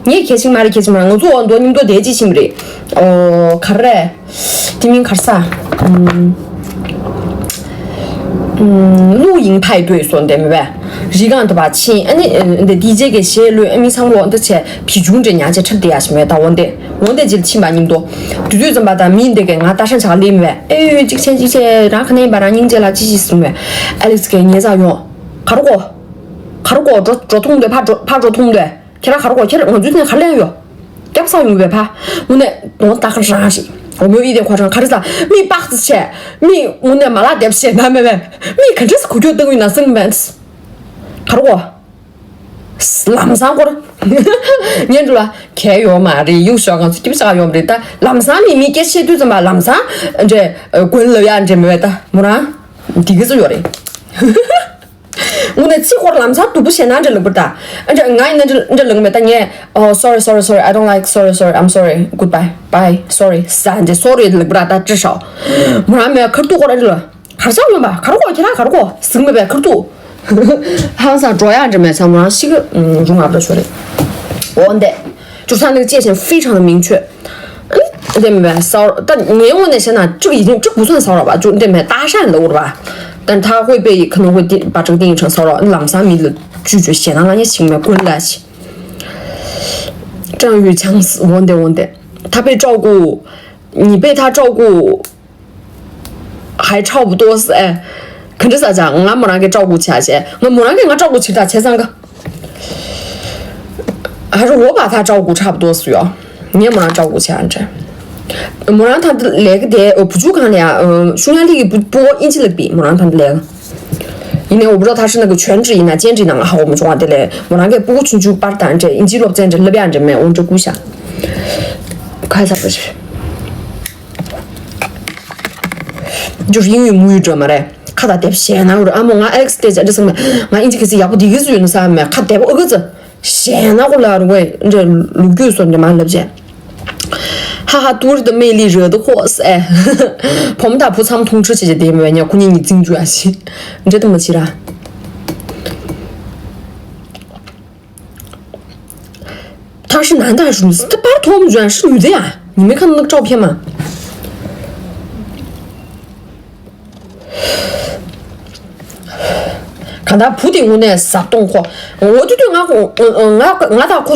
你也开心嘛，你开心嘛，我做很多，你们都得记性不嘞？哦，卡嘞。 དེ་མིན་ག་རེ་ཟ། ཨུམ། ཨུམ། 露营派对 སོགས་འདེམས་པས། རི་སྒང་དུ་བ་ཕྱིན་ཨ་ནི་འདི་ཌི་ཇེ་གི་གཞས་ལོས་ཨ་མི་ཚང་ལོ་འདི་ཆེ་བི་ཇུང་འདྲེ་ཉག་ཆེ་འཁྲབ་བསྡད་ཡ་ཞིག་མེད་ད་འོ་འདི་འོ་འདི་ཇི་ལ་ཕྱིན་པ་ཉིན་དུ། དུས་དུས་ཙམ་པ་དང་མི་འདི་གི་ང་ལྟ་ཧྲན་ཆག་ལེ་མི་བས་ཨེ་ཡོད་གཅིག་ཆེ་གཅིག་ཆེ་རང་ག་ནས་ཡིན་པ་རང་སྙིང་རྗེ་ལ་ཅི་ཞིག་གསུངས་བས། ཨ་ལེགས་གི་ཉེ་ས་ཡོང་། ག་རུ་གོ་ག་རུ་གོ་འགྲོ་འགྲོ་ཐུང་འདོད་ཕ་འགྲོ་ཕ་འགྲོ་ཐུང་འདོད། ཁྱེད་རང་ག་རེ་གོ་ཁྱེད་རང་ང་ཚོའི་ནས་ག་ལེན་ཡོད། རྒྱབ་ས་ཡོང་བའི་ཕ། དངོས་གནས་དོན་དག་ག་རང་ཞིག་འོ་མོ་ཡིད་དེ་ཁོ་རང་ག་རེ་ཟ། མི་པགས་ཙི་བྱས། མི་དངོས་གནས་མ་ལག་འདེབས་བྱས་ན་མེད་པས། མི་ག་འདྲས་གུ་ཁྱོད་བཏང་ཡོད་ན་སེམས་མེད། ག་རེ་གོ་ལམ་སང་སྐོར། ཉན་འགྲོ་ལ་གལ་ཡོད་མ་རེད། ཡུག་ཤོག་ང་ཚོ་སྐྱིབ་ཆག་ཡོད་མ་རེད་ད། ལམ་སང་མི་མི་སྐད་བཤད་དུས་ཙམ་པ་ལམ་སང་འདྲས་དགོན་ལབ་ཡ་འདྲས་མེད་པས་ད་མོ་རང་འདི་ག་ཚོ་ཡོད་རེད། དངོས་གནས་ཚིག་སྐོར་ལམ་སང་སྡུག་པོ་བྱས་ན་འདྲ་ལབ་པར་ད། ཨ་འདྲ་ང་ཡིན་ན་འདྲ་འདྲ་ལབ་མེད་ད་ངས། Oh, sorry, sorry, sorry, I don't like, sorry, sorry, I'm sorry, goodbye, bye, sorry, ས་འདི་sorry ལབ་པར་ད་ཅི་ཤོག་མོ་རང་མེད་ཁར་ཏུ་སྐོར་ཨ་འདྲ་ལ་གར་ཆག་ཡོང་པ་གར་གོ་ཁྱེད་རང་གར་གོ་ཟིག་མེད་པའི་ཁར་ཏུ། ཧང་སང་འགྲོ་ཡག་འདྲ་མེད་ཚང་མོ་རང་ཤི་གི་རུང་ང་འདྲ་ཤོར་རེད། འོ་འདི་ཅུ་ས་ནི་ཅེས་ཞན་ཧྥི་ཁྲང་མིང་ཆོད། དེ་མིན་པས་ས་ད་ངའི་ངོས་ནས་བཤད་ན་ཅིག་ཡིན་ཅིག་བུ་སོན་ས་ར་བ་ཅུ་འདི་མེད་ད་ཧྲན་ལ་འུར་བ། ད་ད་ཧོད་པེ་ཡི་ཁ་ནོ་ཧོད་དེ་བ་ཅིག་དེ་ཡིན་ཆང་ས་ར་ལམ་སང་མི་ལ་ཅུ་ཅུ་ཞེ་ན་ང་ཉེ་ཞིག་མེད་ཀུན་ལ་ཞིག་ཀྲང་ཡུས་ཆང་འོན་ཏེ་འོན་ཏེ། ད་པེ་ཀྲའོ་གུ། ཉི་པེ་ད་ཀྲའོ་གུ། 还差不多是哎。可是啥讲，俺没人给照顾起来些，俺没人给俺照顾起来，才三个。还是我把他照顾差不多是哟，你也没人照顾起来这。没人他的来个的，呃，不就讲了呀，呃，匈牙利不不印起了比，没人他的来个。因为我不知道他是那个全职呢，兼职呢，好，我们中华的嘞，没人给不出去巴尔坦这，印起落在这那边这没，我们这故乡。看一下不是。 就是英语母语者嘛嘞，ཁ་ད་དེབ་ཤེས་ན་རུ་ཨ་མོ་ང་ཨེ་ལེགས་ཏེ་ཅ་འདྲི་སང་མེད། ང་ཨིན་ཇི་གི་སི་ཡག་པོ་དེ་གི་སུ་ཡོད་ན་ས་མེད། ཁ་དེབ་ཨོ་གི་ཙི་ཤེས་ན་གོ་ལ་རུ་ཝེ་འདྲ་ལུག་རྒྱུས་སོ་འདྲ་མ་ལབ་ཅེ། ཧ་ཧ་ཏུར་དུ་མེ་ལི་རི་དུ་ཧོ་སེ། ཕོམ་ད་བུ་ཚམ་ཐུང་ཁྲི་ཆེ་ཆེ་དེ་མེད་ཉ་ཁུ་ཉི་ཉི་ཙིང་ཇུ་ཨ་ཤི། འདྲ་དུ་མ་ཆི་ར། 他是男的还是女的？这巴尔托姆居然是女的呀！你没看到那个照片吗？看他普顶我那啥动画，我就对俺我我俺俺大哭。